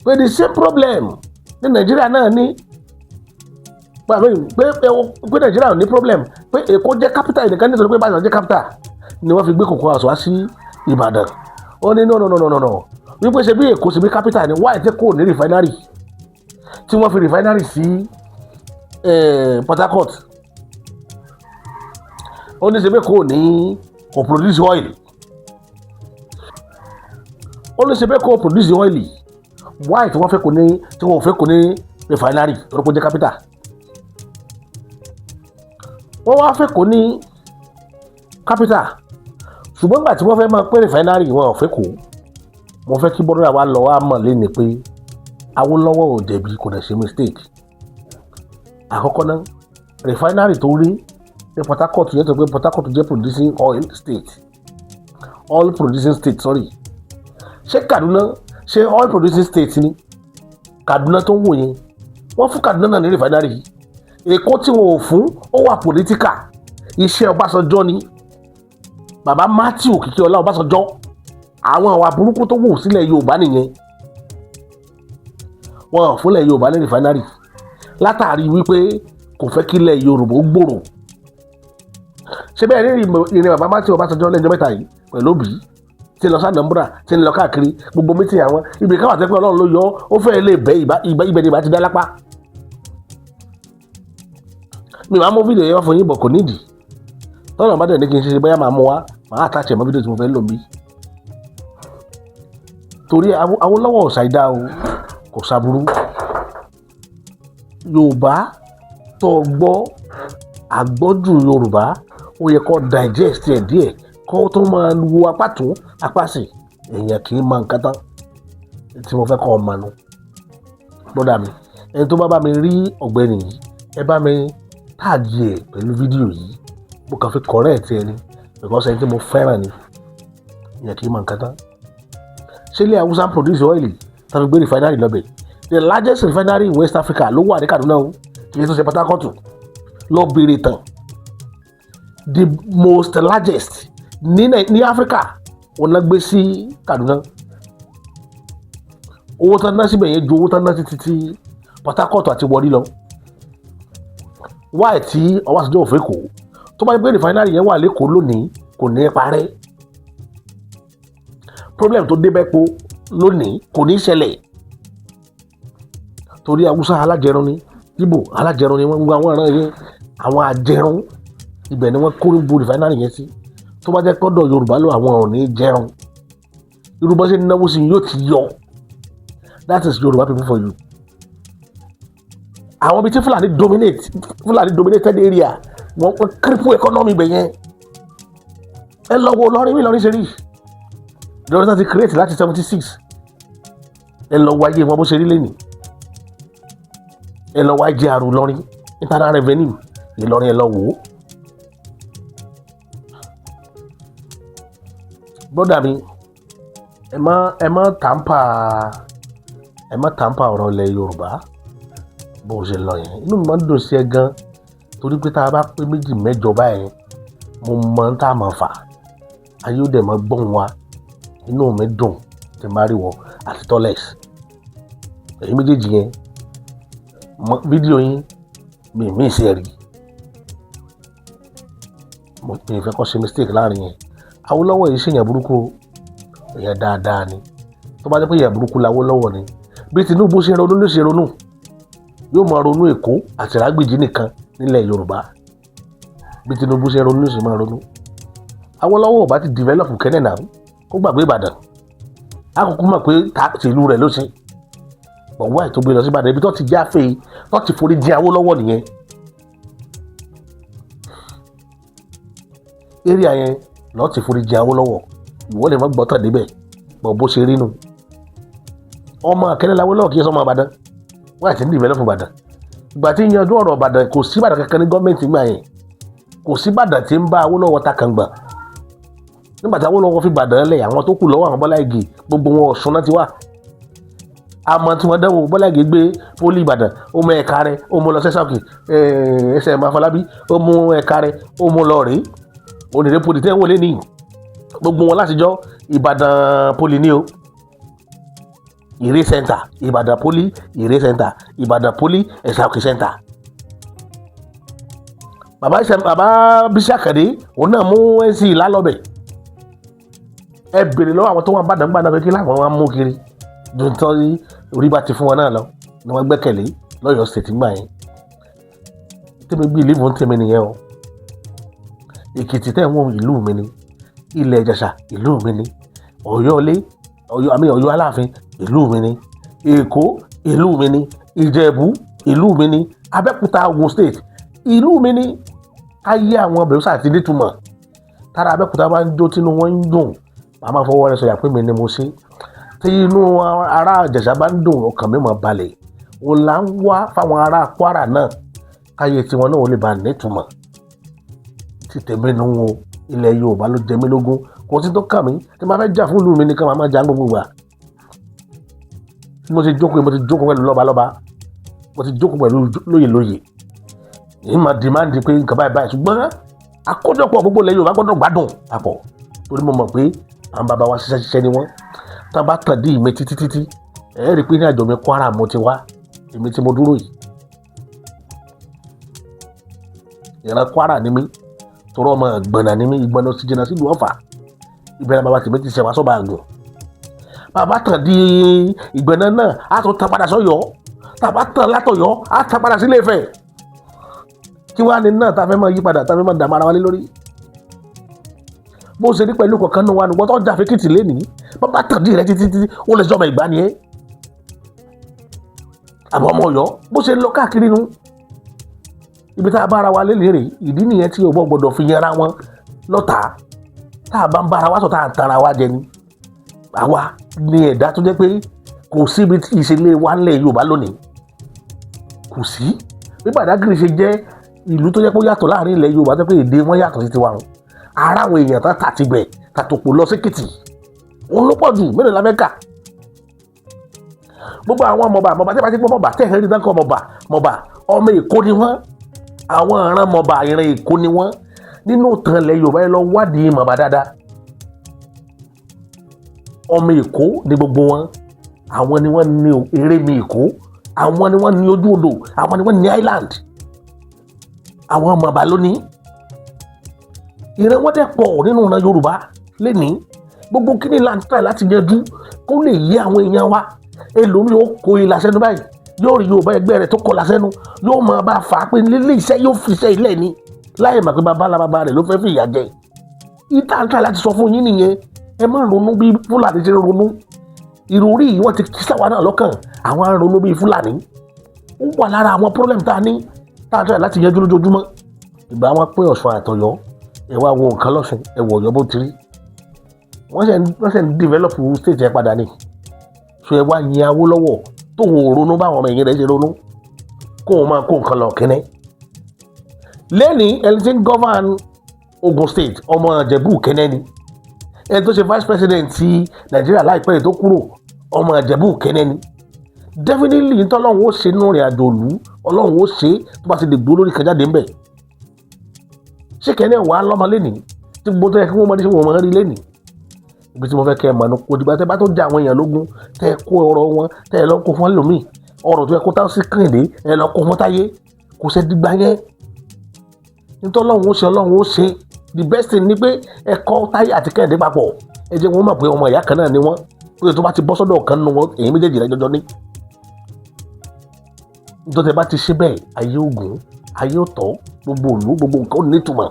Pé the same problem ní Nàìjíríà náà ní pé Nàìjíríà ò ní problem, pé Èkó jẹ́ capital nìkan, nítorí pé Ìbàdàn jẹ́ capital ni wọ́n fi gbé Cocoa House wá sí Ìbàdàn. Ó ní no, no, no, no, no, no, wípé ṣe bí Èkó ṣe bí capital ni, why tí kò ní refinery, tí wọ́n fi refinery sí Port Harcourt? Ó ní ṣe bí kò ní, kò produce oil. Ó ní ṣe bí kò produce oil, why tí wọ́n fẹ́ kò ní, tí wọ́n fẹ́ kò ní refinery tó kó jẹ́ capital? Wọ́n wá fẹ́ kó ní capital, ṣùgbọ́n nígbà tí wọ́n fẹ́ máa pé refinery, wọn ò fẹ́ kó. Mo fẹ́ kí bọ́dọ̀ wa lọ wá mọ̀ lé pé Awólọ́wọ̀ ò jẹ̀bi, kò dẹ̀ ṣe mistake. Àkọ́kọ́ náà, refinery tó rí ní Port Harcourt yẹn, tó pé Port Harcourt jẹ́ producing oil state, oil producing state, sorry. Ṣé Kaduna, ṣé oil producing state ni Kaduna tó ń wò yẹn? Wọ́n fún Kaduna náà ní refinery. Èkó tí wọn ò fún, ó wà political. Iṣẹ́ Ọbásanjọ́ ni, bàbá Matthew Òkìkíọlá Ọbásanjọ́. Àwọn àwa burúkú tó wù sílẹ̀ Yorùbá nìyẹn. Wọn ò fúnlẹ̀ Yorùbá ní refinery látàrí wípé kò fẹ́ kílẹ̀ Yorùbá ó gbòòrò. Ṣé bẹ́ẹ̀ ní ìrìn bàbá Matthew Ọbásanjọ́ lẹ́jọ́ mẹ́ta yìí pẹ̀lú òbí Tí ń lọ sí Anambra, tí ń lọ káàkiri gbogbo meeting àwọn ibi káwá tẹ́ pé Ọlọ́run ló yọ ó fẹ́ lè bẹ́ ibẹ̀ ní ìbá ti dá lápá. Mi máa mú fídíò yẹn wá fún yín bọ̀, kò nídìí. Tọ́lọ̀ bá dẹ̀ ní kí n ṣe bóyá máa mú wá, máa attach ẹ̀ mọ́ fídíò tí mo fẹ́ lò bí. Torí Awólọ́wọ̀ ṣàìdá o, kò ṣàbúrú. Yorùbá tó gbọ́ àgbọ́jù Yorùbá, ó yẹ kó digest ẹ̀ díẹ̀, kó tó máa wo apá tún apá sì. Èèyàn kì í mọ nǹkan tán. Tí mo fẹ́ kọ́ ọ mọ̀ nu, bọ́dà mi, ẹni tó bá bá mi rí ọ̀gbẹ́ni yìí, ẹ bá mi tag ẹ̀ pẹ̀lú fídíò yìí. Mo kàn fi correct ẹ ni, because ẹni tí mo fẹ́ràn ni. Èèyàn kì í mọ nǹkan tán. Ṣé ilé Haúsá ń produce oil tàbí gbé refinery lọ́bẹ̀? The largest refinery in West Africa ló wà ní Kaduna o, kì í tún ṣe Port Harcourt. Lọ bèrè tán, the most largest ní Africa, wọn náà gbé sí Kaduna. Owó tán ná síbẹ̀ yẹn ju owó tán ná títí tí Port Harcourt àti Warri lọ. Wáì tí Ọbásanjọ́ ò fẹ́ kó tó bá yẹ pé refinery yẹn wà lẹ́kọ̀ọ́ lónìí, kò ní í parẹ́. Problem tó dé bẹ́ẹ̀ po lónìí kò ní í ṣẹlẹ̀, torí Haúsá alájẹrun ni, Ìgbò alájẹrun ni wọ́n. Gbogbo àwọn ọ̀ràn yẹn, àwọn àjẹrun, ibẹ̀ ni wọ́n kó gbogbo refinery yẹn sí. Tó bá jẹ́ kọ́dọ̀ Yorùbá ló, àwọn ò ní jẹrun. Irú bá ṣe ń náwó sí yóò ti yọ. That is Yorùbá people for you. Àwọn ibi tí Fúlàní dominate, Fúlàní dominated area, wọ́n cripple economy ibẹ̀ yẹn. Ẹ lọ wo Ìlọrin, bí Ìlọrin ṣe rí. Ìlọrin náà ti create láti 76. Ẹ lọ wo ayé wọn bó ṣe rí lẹ́nìí. Ẹ lọ wá IGR Ìlọrin, internal revenue Ìlọrin, ẹ lọ wò ó. Brother mi, ẹ má tamper ọ̀rọ̀ ilẹ̀ Yorùbá bó o ṣe lọ yẹn. Inú mi máa ń dùn sí ẹ gan, torí pé tá a bá pé méjì mẹ́jọ báyẹn, mo mọ tá a máa fà, ayé ó dẹ̀ máa gbọ́n wa. Inú mi dùn tí n bá rí wọ àti tọ́lẹ̀s, èyí méjèèjì yẹn, fídíò yín mi mí sí ẹ rí. Mo mi fẹ́ kọ́ ṣe mistake láàrin yẹn. Awólọ́wọ̀ yìí ṣèyàn burúkú, èèyàn dáadáa ni. Tó bá jẹ́ pé èèyàn burúkú l'Awólọ́wọ̀ ni, bí Tinubu ṣe ronú ló ṣe ronú, yóò máa ronú Èkó àti Ìrágbìjí nìkan nílẹ̀ Yorùbá. Bí Tinubu ṣe ronú ló ṣe máa ronú. Awólọ́wọ̀ bá ti develop kẹ́nẹ̀ náà, kó gbàgbé Ìbàdàn, àkókò mọ̀ pé tìlú rẹ̀ ló ṣe ọ̀wá ètò gbé lọ sí Ìbàdàn. Ibi tó ti jáfe, tó ti forí jìn Awólọ́wọ̀ nìyẹn. Area yẹn lọ́ọ́ ti forí jìn Awólọ́wọ̀. Ìwọ lè má gbọ́ tàn débẹ̀ bọ̀ bó ṣe rí nu. Ọmọ akẹ́lẹ́ l'Awólọ́wọ̀, kì í sọmọ Ìbàdàn. Wọ́n àti ní develop Ìbàdàn. Ìgbà tí ń yanjú ọ̀rọ̀ Ìbàdàn, kò sí Ìbàdàn kankan ní gọ́ọ̀mẹ̀ntì gbà yẹn. Kò sí Ìbàdàn tí ń bá Awólọ́wọ̀ ta kàngbà. Nígbà tí Awólọ́wọ̀ fi Ìbàdàn lẹ̀, àwọn tó kù lọ́wọ́ àwọn Bọ́lá Ìgè, gbogbo wọn Ọ̀ṣun náà ti wà. Àmọ́ tí wọ́n dẹ́wọ̀, Bọ́lá Ìgè gbé poly Ìbàdàn, ó mú ẹ̀ka rẹ̀, ó mú lọ sẹ́sàkì ẹsẹ̀ Afọlábí, ó mú ẹ̀ka rẹ̀, ó mú lọ rèé onírè poly tẹ́ ń wọlé ní. Gbogbo wọn látijọ́ Ìbàdàn poly ní o, Ìrè center, Ìbàdàn poly, Ìrè center, Ìbàdàn poly, Ẹ̀sàkì center. Bàbá bàbá Bísí Àkàdé, òun náà mú NC lálọ́bẹ̀. Ẹ bèrè lọ́wọ́ àwọn tó wà Ìbàdàn gbà náà pé kí láwọn wá mú kiri dùn tọ́ orí bá ti fún wọn náà lọ ni wọ́n gbẹ́kẹ̀lé lọ́yọ̀ọ́ state gbà yẹn. Tèmi bí ìlú ń tèmi nìyẹn o. Èkìtì tẹ̀ ń wọ̀n, ìlú mi ni. Ilẹ̀ Ìjẹ̀ṣà, ìlú mi ni. Ọ̀yọ́ ilé, Ọ̀yọ́ àmì, Ọ̀yọ́ Aláàfin, ìlú mi ni. Èkó, ìlú mi ni. Ìjẹ̀bú, ìlú mi ni. Abẹ́òkúta, Ògùn State, ìlú mi ni. Ayé àwọn ọbẹ̀ sáà ti nítumọ̀. Tára Abẹ́òkúta bá ń jó, tínú wọn ń dùn, màá máa fọwọ́ rẹ sọ̀yà pé mi ni mo ṣe. Tí inú ará Ìjẹ̀ṣà bá ń dùn, ọkàn mi máa balẹ̀. Òun là ń wá fáwọn ará Kwara náà, káyé tiwọn náà ó lè bá nítumọ̀. Tí tèmi nù wo, ilẹ̀ Yorùbá ló jẹ mí lógún. Kò sí tó kàn mí. Tí màá fẹ́ jà fún ìlú mi nìkan, màá máa jà gbogbo ìgbà. Mo ti jókòó, mo ti jókòó pẹ̀lú lọ́balọ́ba, mo ti jókòó pẹ̀lú lóyè lóyè, èyí máa demand pé nǹkan báyìí báyìí. Ṣùgbọ́n àkójọpọ̀ gbogbo ilẹ̀ Yorùbá gbọ́dọ̀ gbádùn papọ̀, torí mo mọ̀ pé àwọn bàbá wa ṣiṣẹ́ ṣiṣẹ́ ni wọ́n. Tá a bá tàn dí ìmí títí títí, ẹ̀ rí i pé ní àjọ mi Kwara mo ti wá. Èmi tí mo dúró yìí, ìran Kwara ni mí, torí ọmọ ìgbọ̀nà ni mí. Ìgbọ̀nà sì jìnnà sílùú Ọ̀fà. Ìbẹ̀rẹ̀ bàbá tèmi ti ṣẹ̀wá sọ́ba àgùn. Bàbá tàn di Ìgbẹ̀nà náà, á tún tàn padà sọ́yọ́. Tàbá tàn látọ̀yọ́, á tàn padà sílé Ifẹ̀. Kí wàá ní náà tá a fẹ́ máa yí padà, tá a fẹ́ máa dààmú ara wa lé lórí? Bó ṣe rí pẹ̀lú kọ̀ọ̀kan nù wa nù, wọ́n tó jà fẹ́kìtì lénìí, bàbá tàn dí rẹ títí títí, ó lè sọmọ ìgbà ni ẹ́ àbọ̀ ọmọ Ọ̀yọ́. Bó ṣe lọ káàkiri nu ibi tá a bá ara wa lélẹ̀ rè. Ìdí nìyẹn tí Yorùbá gbọ́dọ̀ fi yẹra wọn lọ́tàá. Tá a bá ń bára wa sọ, tá a ń tara wa jẹ ni. Àwa ni ẹ̀dá tó jẹ́ pé kò síbi tí ìṣẹ̀lẹ̀ wa ńlẹ̀ Yorùbá lónìí, kò sí bí Badagry ṣe jẹ́ ìlú tó jẹ́ pé ó yàtọ̀ láàrin ilẹ̀ Yorùbá, tó pé èdè wọn yàtọ̀ sí tiwa wọn. Ara àwọn èèyàn tá tàtìgbẹ̀ tàtòpò lọ sékìtì, òun ló pọ̀ jù. Mélòó la fẹ́ kà? Gbogbo àwọn ọmọọba mọba tí a bá ti gbọ́ mọba tẹ́ ẹ̀ rí dáńkọ́, mọba mọba, ọmọ Èkó ni wọ́n. Àwọn ìran mọba, ìran Èkó ni wọ́n nínú ìtàn ilẹ̀ Yorùbá. Yẹn lọ wádìí mọba dáadáa, ọmọ Èkó ni gbogbo wọn. Àwọn ni wọ́n ní eré mi Èkó, àwọn ni wọ́n ní ojú odò, àwọn ni wọ́n ní island. Àwọn mọba lónìí, ìran wọn dẹ̀ pọ̀ nínú ìran Yorùbá lénìí. Gbogbo kíní là ń try láti yanjú kó lè yé àwọn èèyàn wa. Ẹlòmíì ó kó ilà sẹ́nu báyìí, yóò rí Yorùbá ẹgbẹ́ rẹ̀ tó kọlà sẹ́nu, yóò máa bá a fà á pé nílé iṣẹ́ yóò fi iṣẹ́ ilẹ̀ ni, láì mọ̀ pé bàbá ńlá bàbá rẹ̀ ló fẹ́ fi ìyà jẹ. Ìta ń try láti sọ fún yín nìyẹn. Ẹ má ronú bí Fúlàní ṣe ń ronú. Ìròrí yìí, wọ́n ti kí sáwa náà lọ́kàn. Àwọn á ronú bí Fúlàní. Ó wà lára àwọn problem tá a ní, tá a try láti yanjú lójoojúmọ́. Ìgbà wọn pín Ọ̀ṣun àtọ̀yọ́, ẹ wá wo nǹkan lọ́sùn, ẹ wọ̀ Ọ̀yọ́ bó ti rí. Wọ́n ṣe ń develop state yẹn padà ni. So ẹ wá yin Awólọ́wọ̀ tó wò ronú báwọn ọmọ ẹ̀yìn rẹ̀ ṣe ronú, kó o máa kó nǹkan lọ kínní. Lẹ́ni ẹni tí ń govern Ogun State, ọmọ Ìjẹ̀bú Kẹ́nẹ́ ni. Ẹni tó ṣe vice president ti Nàìjíríà láìpẹ́ yìí tó kúrò, ọmọ Ìjẹ̀bú Kẹ́nẹ́ ni. Definitely, ní tọ́lọ́run ó ṣe nínú ìrìn àjò òlú, Ọlọ́run ó ṣe tó bá ti lè gbó lórí kan jáde ńbẹ̀. Ṣé Kẹ́nẹ́ wà á lọ́mọ lẹ́nìí tí gbogbo tó yẹ kí wọ́n mọ ní ṣe wọ́n mọ rí lẹ́nìí? Ibi tí mo fẹ́ kẹ́ ẹ mọ̀ ní kò dìgbà tẹ́ bá tó jẹ àwọn èèyàn lógún, tẹ́ ẹ kó ọrọ̀ wọn, tẹ́ ẹ lọ kó fún ẹlòmíì, ọrọ̀ tó yẹ kó táwọn sí Kẹ́hìndé, ẹ lọ kó fún Táyé. Kò ṣe dìgbà yẹn. Nítorí Ọlọ́run ó ṣe, Ọlọ́run ó ṣe. The best thing ni pé ẹ kọ́ Táyé àti Kẹ́hìndé papọ̀. Ẹ jẹ́ wọ́n mọ̀ pé ọmọ ìyá kan náà ni wọ́n, pé tó bá ti bọ́ sọ́dọ̀ kan nínú wọn, èyí méjèèjì rẹ̀ jọjọ ní. Nítorí tẹ́ bá ti ṣe bẹ́ẹ̀, ayé ògùn, ayé òtọ́, gbogbo òlú, gbogbo nǹkan ó nítumọ̀.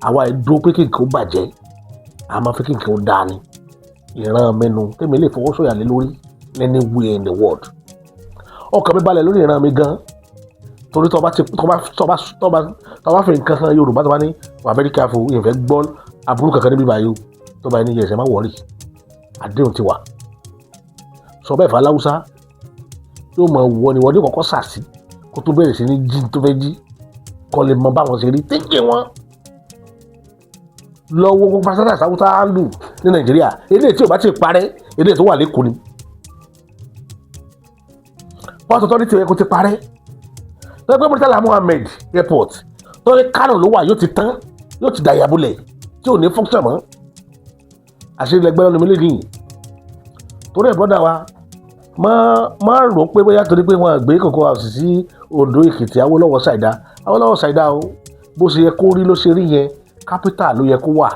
Àwa ẹ̀ dúró pé kí nǹkan ó bàjẹ́, a máa fẹ́ kí nǹkan ó dáa ni. Ìran mẹ́nu tèmi lè fọwọ́sọ̀yà lé lórí anywhere in the world. Ọkàn mi balẹ̀ lórí ìran mi gan, torí tọba ti tọba tọba tọba tọba fi nǹkan kan Yorùbá, tọba ní wà very careful, ìfẹ́ gbọ́ aburú kankan níbí báyìí o. Tọba ní yẹsẹ̀, má worry, àdéhùn ti wà. Sọ bẹ́ẹ̀ fà láwùsá, yóò mọ wọ ni wọ́n ní kọ́kọ́ sàsí kó tó bẹ̀rẹ̀ sí ní jí tó fẹ́ jí kọ́ lè mọ báwọn ṣe rí tíńkì wọn lọ wo gbogbo pásítọ̀ sáwùsá lù ní Nàìjíríà. Eléyìí tí ò bá ti parẹ́, eléyìí tó wà lẹ́kọ̀ọ́ ni Port Authority yẹ kó ti parẹ́. Lọ́pẹ́ Murtala Muhammed Airport tó ní Kánò ló wà, yóò ti tán, yóò ti dàyàbulẹ̀ tí ò ní function mọ́. Àṣírí lẹgbẹ́ lọ́nà mi lè nìyí. Torí ẹ̀, brother wa, má má rò pé bóyá torí pé wọ́n gbé Cocoa House sí Ondo, Èkìtì, Awólọ́wọ̀ ṣàìdá. Awólọ́wọ̀ ṣàìdá o. Bó ṣe yẹ kó rí ló ṣe rí yẹn. Capital ló yẹ kó wà.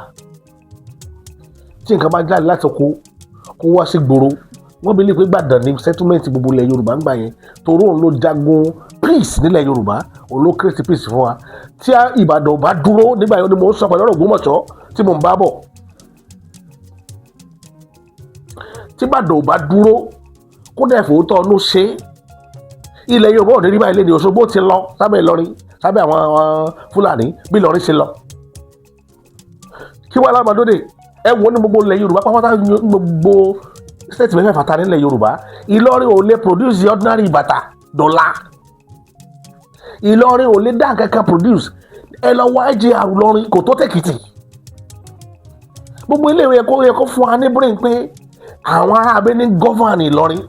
Tí nǹkan bá jáde láti oko, kó wá sí gbòòrò. Wọ́n bí lè pé Gbàdàn ní settlement gbogbo ilẹ̀ Yorùbá ń gbà yẹn, torí òun ló jagun peace nílẹ̀ Yorùbá, òun ló create peace fún wa. Tí Ìbàdàn ò bá dúró nígbà yẹn ni mò ń sọ pẹ̀lú ọ̀rọ̀ Ògbómọ̀ṣọ́ tí mò ń bá bọ̀. Tí Ìbàdàn ò bá dúró, kó dẹ̀ fòótọ́ ọdún ṣe, ilẹ̀ Yorùbá ò ní rí báyìí lé ní. Òṣogbo ti lọ sábẹ́ Ìlọrin, sábẹ́ àwọn Fúlàní, bí Ìlọrin ṣe lọ. Kí wàá lámàdóde ẹ wo ní gbogbo ilẹ̀ Yorùbá pápátá, ní gbogbo state mẹ́fẹ̀ẹ̀fà ta nílẹ̀ Yorùbá, Ìlọrin ò lè produce ordinary bàtà dọ́là. Ìlọrin ò lè dá nǹkan kan produce. Ẹ lọ wá IGR, Ìlọrin kò tó tẹ̀kìtì. Gbogbo ilé ìwé yẹ kó fún wa ní brain pé àwọn ará abẹ́ ní govern Ìlọrin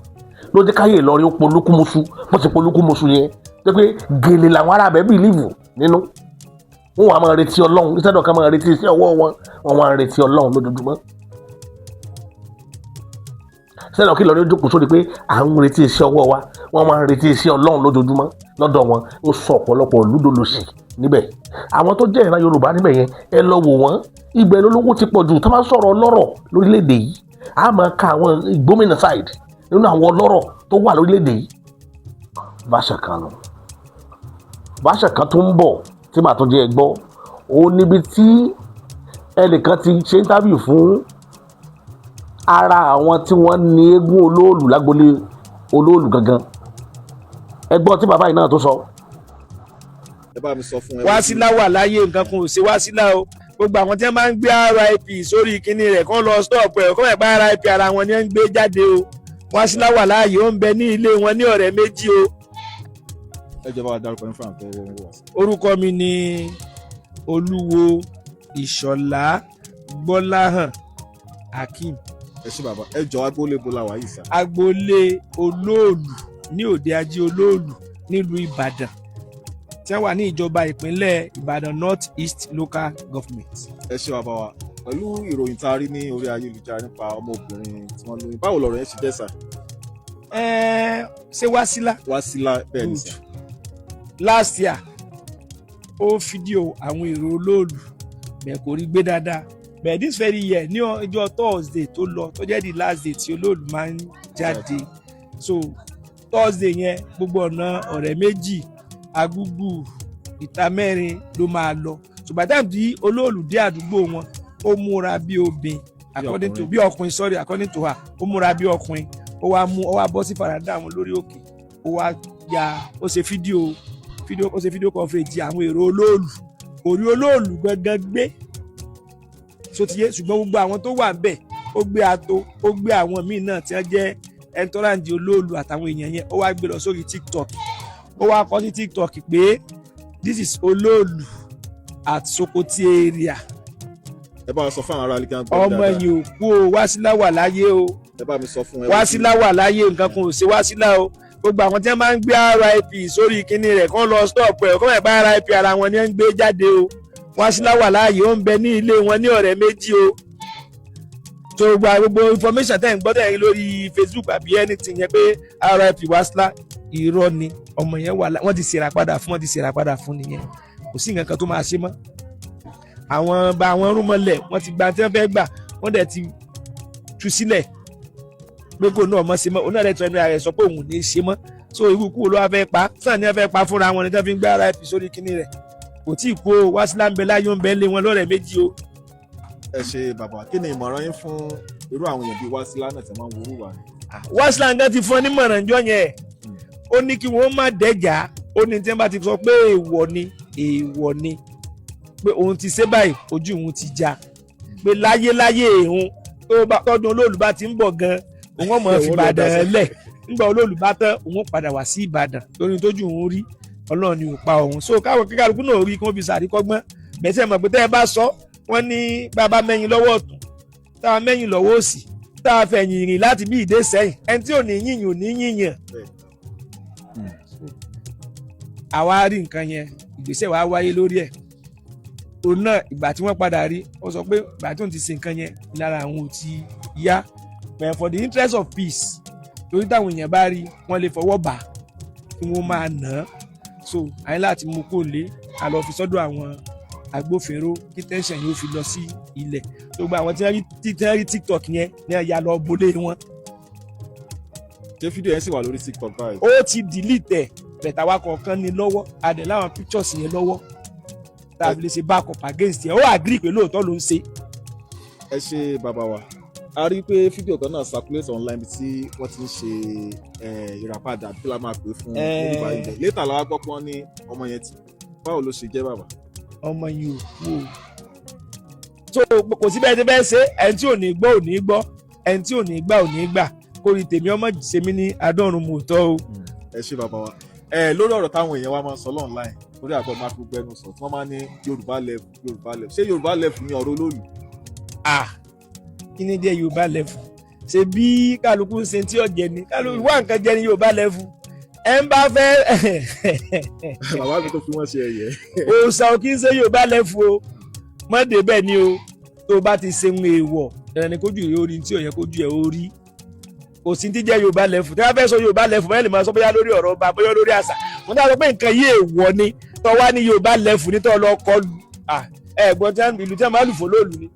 ló jẹ́ káyé Ìlọrin ó polúkúmuṣu bó ti polúkúmuṣu yẹn, jẹ́ pé gèlè làwọn ará abẹ́ believe nínú. Wọn wà máa retí Ọlọ́run instead of ká máa retí iṣẹ́ ọwọ́ wọn, wọn máa retí Ọlọ́run lójoojúmọ́. Sẹ́nà kí Ìlọrin ó jókòó sórí pé à ń retí iṣẹ́ ọwọ́ wa, wọ́n máa ń retí iṣẹ́ Ọlọ́run lójoojúmọ́ lọ́dọ̀ wọn. Ó sọ ọ̀pọ̀lọpọ̀ lúdòlòsì níbẹ̀. Àwọn tó jẹ́ ìran Yorùbá níbẹ̀ yẹn, ẹ lọ wò wọ́n. Ibẹ̀ lólówó ti pọ̀ jù. Tó máa ń sọ̀rọ̀ ọlọ́rọ̀ lórílẹ̀‐èdè yìí, a máa ka àwọn Ìgbómìnà side nínú àwọn ọlọ́rọ̀ tó wà lórílẹ̀‐èdè yìí. Báṣà kan nù, báṣà kan tó ń bọ̀ tí màá tún jẹ́ ẹ gbọ́, òun níbi tí ẹnìkan ti ṣe interview fún ara àwọn tí wọ́n ní eégún olóòlù lágbolé olóòlù gangan. Ẹ gbọ́ tí bàbá yìí náà tó sọ. Ẹ bá mi sọ fún ẹ. Wásílà wà láyé, nǹkan kan ò ṣe Wásílà o. Gbogbo àwọn tí wọ́n máa ń gbé RIP sórí kinní rẹ̀ kó lọ stop ẹ̀, kó ẹ̀ bá RIP ara wọn ni wọ́n ń gbé jáde o. Wásílà wà láàyè, ó ń bẹ ní ilé wọn ní ọ̀rẹ́ méjì o. Ẹ jọ̀ọ́, bá wa dárúkọ yín fún àwọn tó wọ́n wọ̀. Orúkọ mi ni Olúwo Ìṣọ̀lá Gbọ́láhàn Akeem. Ẹ ṣé, bàbá. Ẹ jọ̀ọ́, agboolé bo la wà yìí, sà? Agboolé Olóòlù ní Òde Ajé Olóòlù nílùú Ìbàdàn, tí wọ́n wà ní ìjọba ìpínlẹ̀ Ìbàdàn North East Local Government. Ẹ ṣé, bàbá wa. Pẹ̀lú ìròyìn tá a rí ní orí ayélujára nípa ọmọbìnrin tí wọ́n lóyún, báwo lọ̀rọ̀ yẹn ṣe jẹ́, sà? Ẹ̀ẹ́, ṣé Wásílà? Wásílà, bẹ́ẹ̀ ni, sà. Last year, ó fídíò àwọn èrò Olóòlù bẹ́ẹ̀, kò rí gbé dáadáa bẹ́ẹ̀. This very year, ní ọjọ́ Thursday tó lọ, tó jẹ́ the last day tí Olóòlù máa ń jáde, so Thursday yẹn, gbogbo ọ̀nà ọ̀rẹ́ méjì, Agúgù, ìta mẹ́rin ló máa lọ. So by the time tí Olóòlù dé àdúgbò wọn, ó múra bí obìn, according to, bí ọkùnrin, sorry, according to her, ó múra bí ọkùnrin. Ó wá mú, ó wá bọ́ sí faranda wọn lórí òkè, ó wá ya, ó ṣe fídíò, ó ṣe fídíò coverage àwọn èrò Olóòlù. Kò rí Olóòlù gangan gbé, so ti yé, ṣùgbọ́n gbogbo àwọn tó wà ńbẹ̀, ó gbé ato, ó gbé àwọn míì náà tí wọ́n jẹ́ entourage Olóòlù àtàwọn èèyàn yẹn, ó wá gbé lọ sórí TikTok. Ó wá kọ sí TikTok pé, "This is Olóòlù at Sokoti area." Ẹ bá wa sọ fún àwọn ará ilé kí wọ́n gbọ́ Ọmọ dáadáa. yìí ò kú o. Wásílà wà láyé o. Ẹ bá mi sọ fún ẹ. Wásílà wà láyé, nǹkan kan ò ṣe Wásílà o. Gbogbo àwọn tí wọ́n máa ń gbé RIP sórí kinní rẹ̀ kó lọ stop ẹ̀, kó ẹ̀ bá RIP ara wọn ni wọ́n ń gbé jáde o. Wásílà wà láàyè, ó ń bẹ ní ilé wọn ní ọ̀rẹ́ méjì o. So gba gbogbo information tẹ́ ń gbọ́, tẹ́ ń rí lórí Facebook àbí anything yẹn pé RIP Wásílà, irọ́ ni. Ọmọ yẹn wà, wọ́n ti ṣèrà padà fún, wọ́n ti ṣèrà padà fún nìyẹn. Kò sí nǹkan kan tó máa ṣe mọ́. Àwọn bá àwọn rúmọlẹ̀, wọ́n ti gba tí wọ́n fẹ́ gbà, wọ́n dẹ̀ ti tú sílẹ̀ pé kò náà mọ̀ ṣe mọ́. Òun náà dẹ̀ tọ́ ẹnu rẹ̀ sọ pé òun ò ní í ṣe mọ́. So irú kú ló wá fẹ́ pa sàn ní wọ́n fẹ́ pa fúnra wọn ni tí wọ́n fi ń gbé RIP sórí kinní rẹ̀. Kò tí ì kú o. Wásílà ń bẹ láyé, ó ń bẹ lé wọn lọ́rẹ̀ méjì o. Ẹ ṣe, bàbá. Kí ni ìmọ̀ràn yín fún irú àwọn èèyàn bíi Wásílà náà tí wọ́n máa ń wúrú wà ní? Wásílà nǹkan ti fún ọ nímọ̀ràn jọ yẹn. Ó ní kí wọ́n má dẹ́jà. Ó ní tí wọ́n bá ti sọ pé èèwọ̀ ni, èèwọ̀ ni, pé òun ti ṣe báyìí, ojú òun ti já, pé láyé láyé òun, tó bá tọdún Olóòlù bá ti ń bọ̀ gan, òun ọmọ fi Ìbàdàn lẹ̀. Nígbà Olóòlù bá tán, òun padà wá sí Ìbàdàn lórí tójú òun rí. Ọlọ́run ni ò pa òun. So káwọn kíkálukú náà rí kí wọ́n fi sàríkọ́gbọ́n bẹ́ẹ̀. Sẹ́ mọ̀ pé tẹ́ ẹ bá sọ, wọ́n ní bàbá mẹ́yìn lọ́wọ́ ọ̀tún, tá a mẹ́yìn lọ́wọ́ òsì, tá a fẹ̀yìn rìn láti bí ìdé sẹ́yìn, ẹni tí ò ní yìnyín ò ní yìnyín. Àwa rí nǹkan yẹn, ìgbésẹ̀ wa wáyé lórí ẹ̀. Òun náà, ìgbà tí wọ́n padà rí, ó sọ pé ìgbà tí òun ti ṣe nǹkan yẹn, lára àwọn ò ti yá, but for the interest of peace, torí táwọn èèyàn bá rí, wọ́n lè fọwọ́ bà á kí wọ́n máa nà án. So àyìn láti mú kó lé a lọ fi sọ́dọ̀ àwọn agbófinró kí tension yóò fi lọ sí ilẹ̀. Tó gba àwọn tí wọ́n rí TikTok yẹn ní ẹ̀yà lọ bolé wọn. Ṣé fídíò yẹn sì wà lórí TikTok báyìí? Ó ti delete ẹ̀, but àwa kọ̀ọ̀kan ní lọ́wọ́, a dẹ̀ láwọn pictures yẹn lọ́wọ́ tá a fi lè ṣe back up against ẹ̀. Ó agree pé lóòótọ́ ló ń ṣe. Ẹ ṣe, bàbá wa. A rí i pé fídíò kan náà circulate online bí tí wọ́n ti ń ṣe ìràpadà bí la máa pè fún Yorùbá ilẹ̀. Later la wá gbọ́ pé wọ́n ní ọmọ yẹn ti, báwo ló ṣe jẹ́, bàbá? Ọmọ yìí ò kú o. So kò sí bẹ́ẹ̀ tí bẹ́ẹ̀ ṣe, ẹni tí ò ní gbọ́ ò ní gbọ́, ẹni tí ò ní gbà ò ní gbà. Kórìí tèmi ọmọ ṣe mí ní adọ́run mòótọ́ o. Ẹ ṣe, bàbá wa. Ẹ lórí ọ̀rọ̀ táwọn èèyàn wa máa ń sọ online lórí àgbọ̀ máa fi gbogbo ẹnu sọ, tí wọ́n máa ń ní Yorùbá level, Yorùbá level, ṣé Yorùbá level ní ọ̀rọ̀ Olóòlù? Ah, kí ni jẹ́ Yorùbá level? Ṣe bí kálukú ń ṣe tí ọ̀jẹ̀ ni, kálukú wá nǹkan jẹ́ ní Yorùbá level. Ẹ ń bá fẹ́. Bàbá mi tó fi wọ́n ṣe ẹ̀yẹ. Òòṣà ò kí ń ṣe Yorùbá level o. Mọ́dé bẹ́ẹ̀ ni o. Tó o bá ti ṣe ń èèwọ̀, dandan ni kójú rẹ̀ ó rí tí ò yẹ kójú ẹ̀ ó rí. Kò sí ti jẹ́ Yorùbá level. Tí wọ́n fẹ́ sọ Yorùbá level, bóyá lè máa sọ bóyá lórí ọ̀rọ̀ ọba, bóyá lórí àṣà. Wọ́n dá sọ pé nǹkan yìí èèwọ̀ ni, tó wá ní Yorùbá level ní tó lọ kọlù. Ẹ̀gbọ́n tí ìlú tí wọ́n máa lù fò lóòlù ni.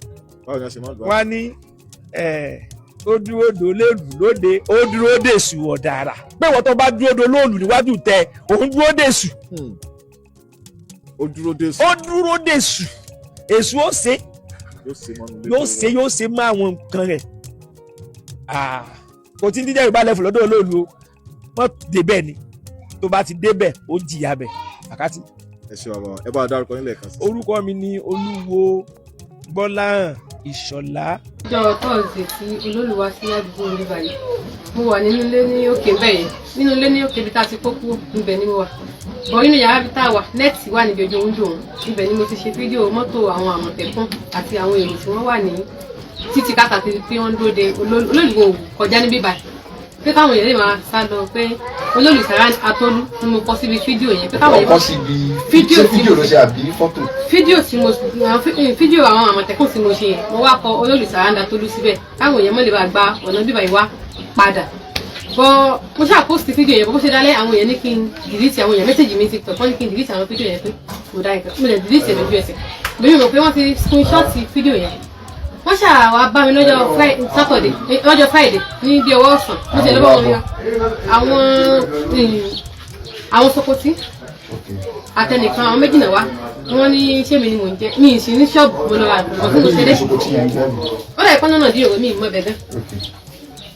Báwo ni a ṣe máa ń lù á? Wọ́n á ní ó dúró dò lóòlù lóde, ó dúró dèṣù ọ̀dàrà, pé wọ́n tó bá dúró dò lóòlù níwájú tẹ òun dúró dèṣù. Ó dúró dé sùn. Ó dúró dèṣù, èṣù ó ṣe. Yóò ṣe mọ́nu ilé. Yóò ṣe, yóò ṣe mọ́ àwọn nǹkan rẹ̀. Kò tí ń díjà Yorùbá level lọ́dọ̀ olóòlù o. Wọ́n débẹ̀ ni, tó bá ti débẹ̀, ó jìyà bẹ̀ àkátì. Ẹ ṣe bàbá wa, ẹ bá a dárúkọ nílẹ̀ kan sí. Orúkọ mi ni Olúwo Gbọ́láhàn Ìṣọ̀lá. Ọjọ́ Thursday tí olólùwà sí àdúgbò mi báyìí, mo wà nínú ilé ní òkè bẹ́ẹ̀ yẹn, nínú ilé ní òkè bí tá a ti kó kú, ibẹ̀ ni mo wà bọ̀. Nínú yàrá bí tá a wà, net wà níbi ojú oúnjẹ òun, ibẹ̀ ni mo ti ṣe fídíò mọ́tò àwọn Àmọ̀tẹ́kùn àti àwọn èrò tí wọ́n wà ní títí káàkiri pé wọ́n ń dúró de olólùwò kọjá níbí báyìí, pé káwọn èèyàn lè máa sá lọ, pé olólùsára Atọ́lú ni mo kọ síbi fídíò yẹn, pé káwọn ọkọ èèyàn síbi Fídíò ṣé tí fídíò mo ló ṣe àbí fọ́tò? Fídíò tí mo àwọn fídíò àwọn Àmọ̀tẹ́kùn tí mo ṣe yẹn, mo wá kọ olólùsára Atọ́lú síbẹ̀ káwọn èèyàn mọ̀ lè bá gba ọ̀nà bíbá yìí wá padà bọ́. Mo ṣáà post fídíò yẹn bó ṣe dálẹ́, àwọn èèyàn ní kí n delete. Àwọn èèyàn message mi ti pẹ̀, wọ́n ní kí n delete àwọn fídíò yẹn pé kò dá nǹkan. Mo lè delete ẹ̀ lójú ẹsẹ̀ bí mi mọ̀ pé wọ́n ti screenshot fídíò yẹn. Wọ́n ṣáà wá bá mi lọ́jọ́ Saturday, lọ́jọ́ Friday ní bí ọwọ́ ọ̀sán. Mo ṣe lọ́wọ́ wọn àwọn Sokoti àtẹnìkan, àwọn méjì náà wá. Wọ́n ní ṣé mi ni mò ń jẹ́ mi ì sí ní ṣọ́ọ̀bù, mo lọ ra àgbọ̀n tí mo ṣe dé. Sokoti yẹn gbọ́ mi. Ó dà ìpọ́n náà dí òwe mi ìmọ̀ bẹ̀gẹ́.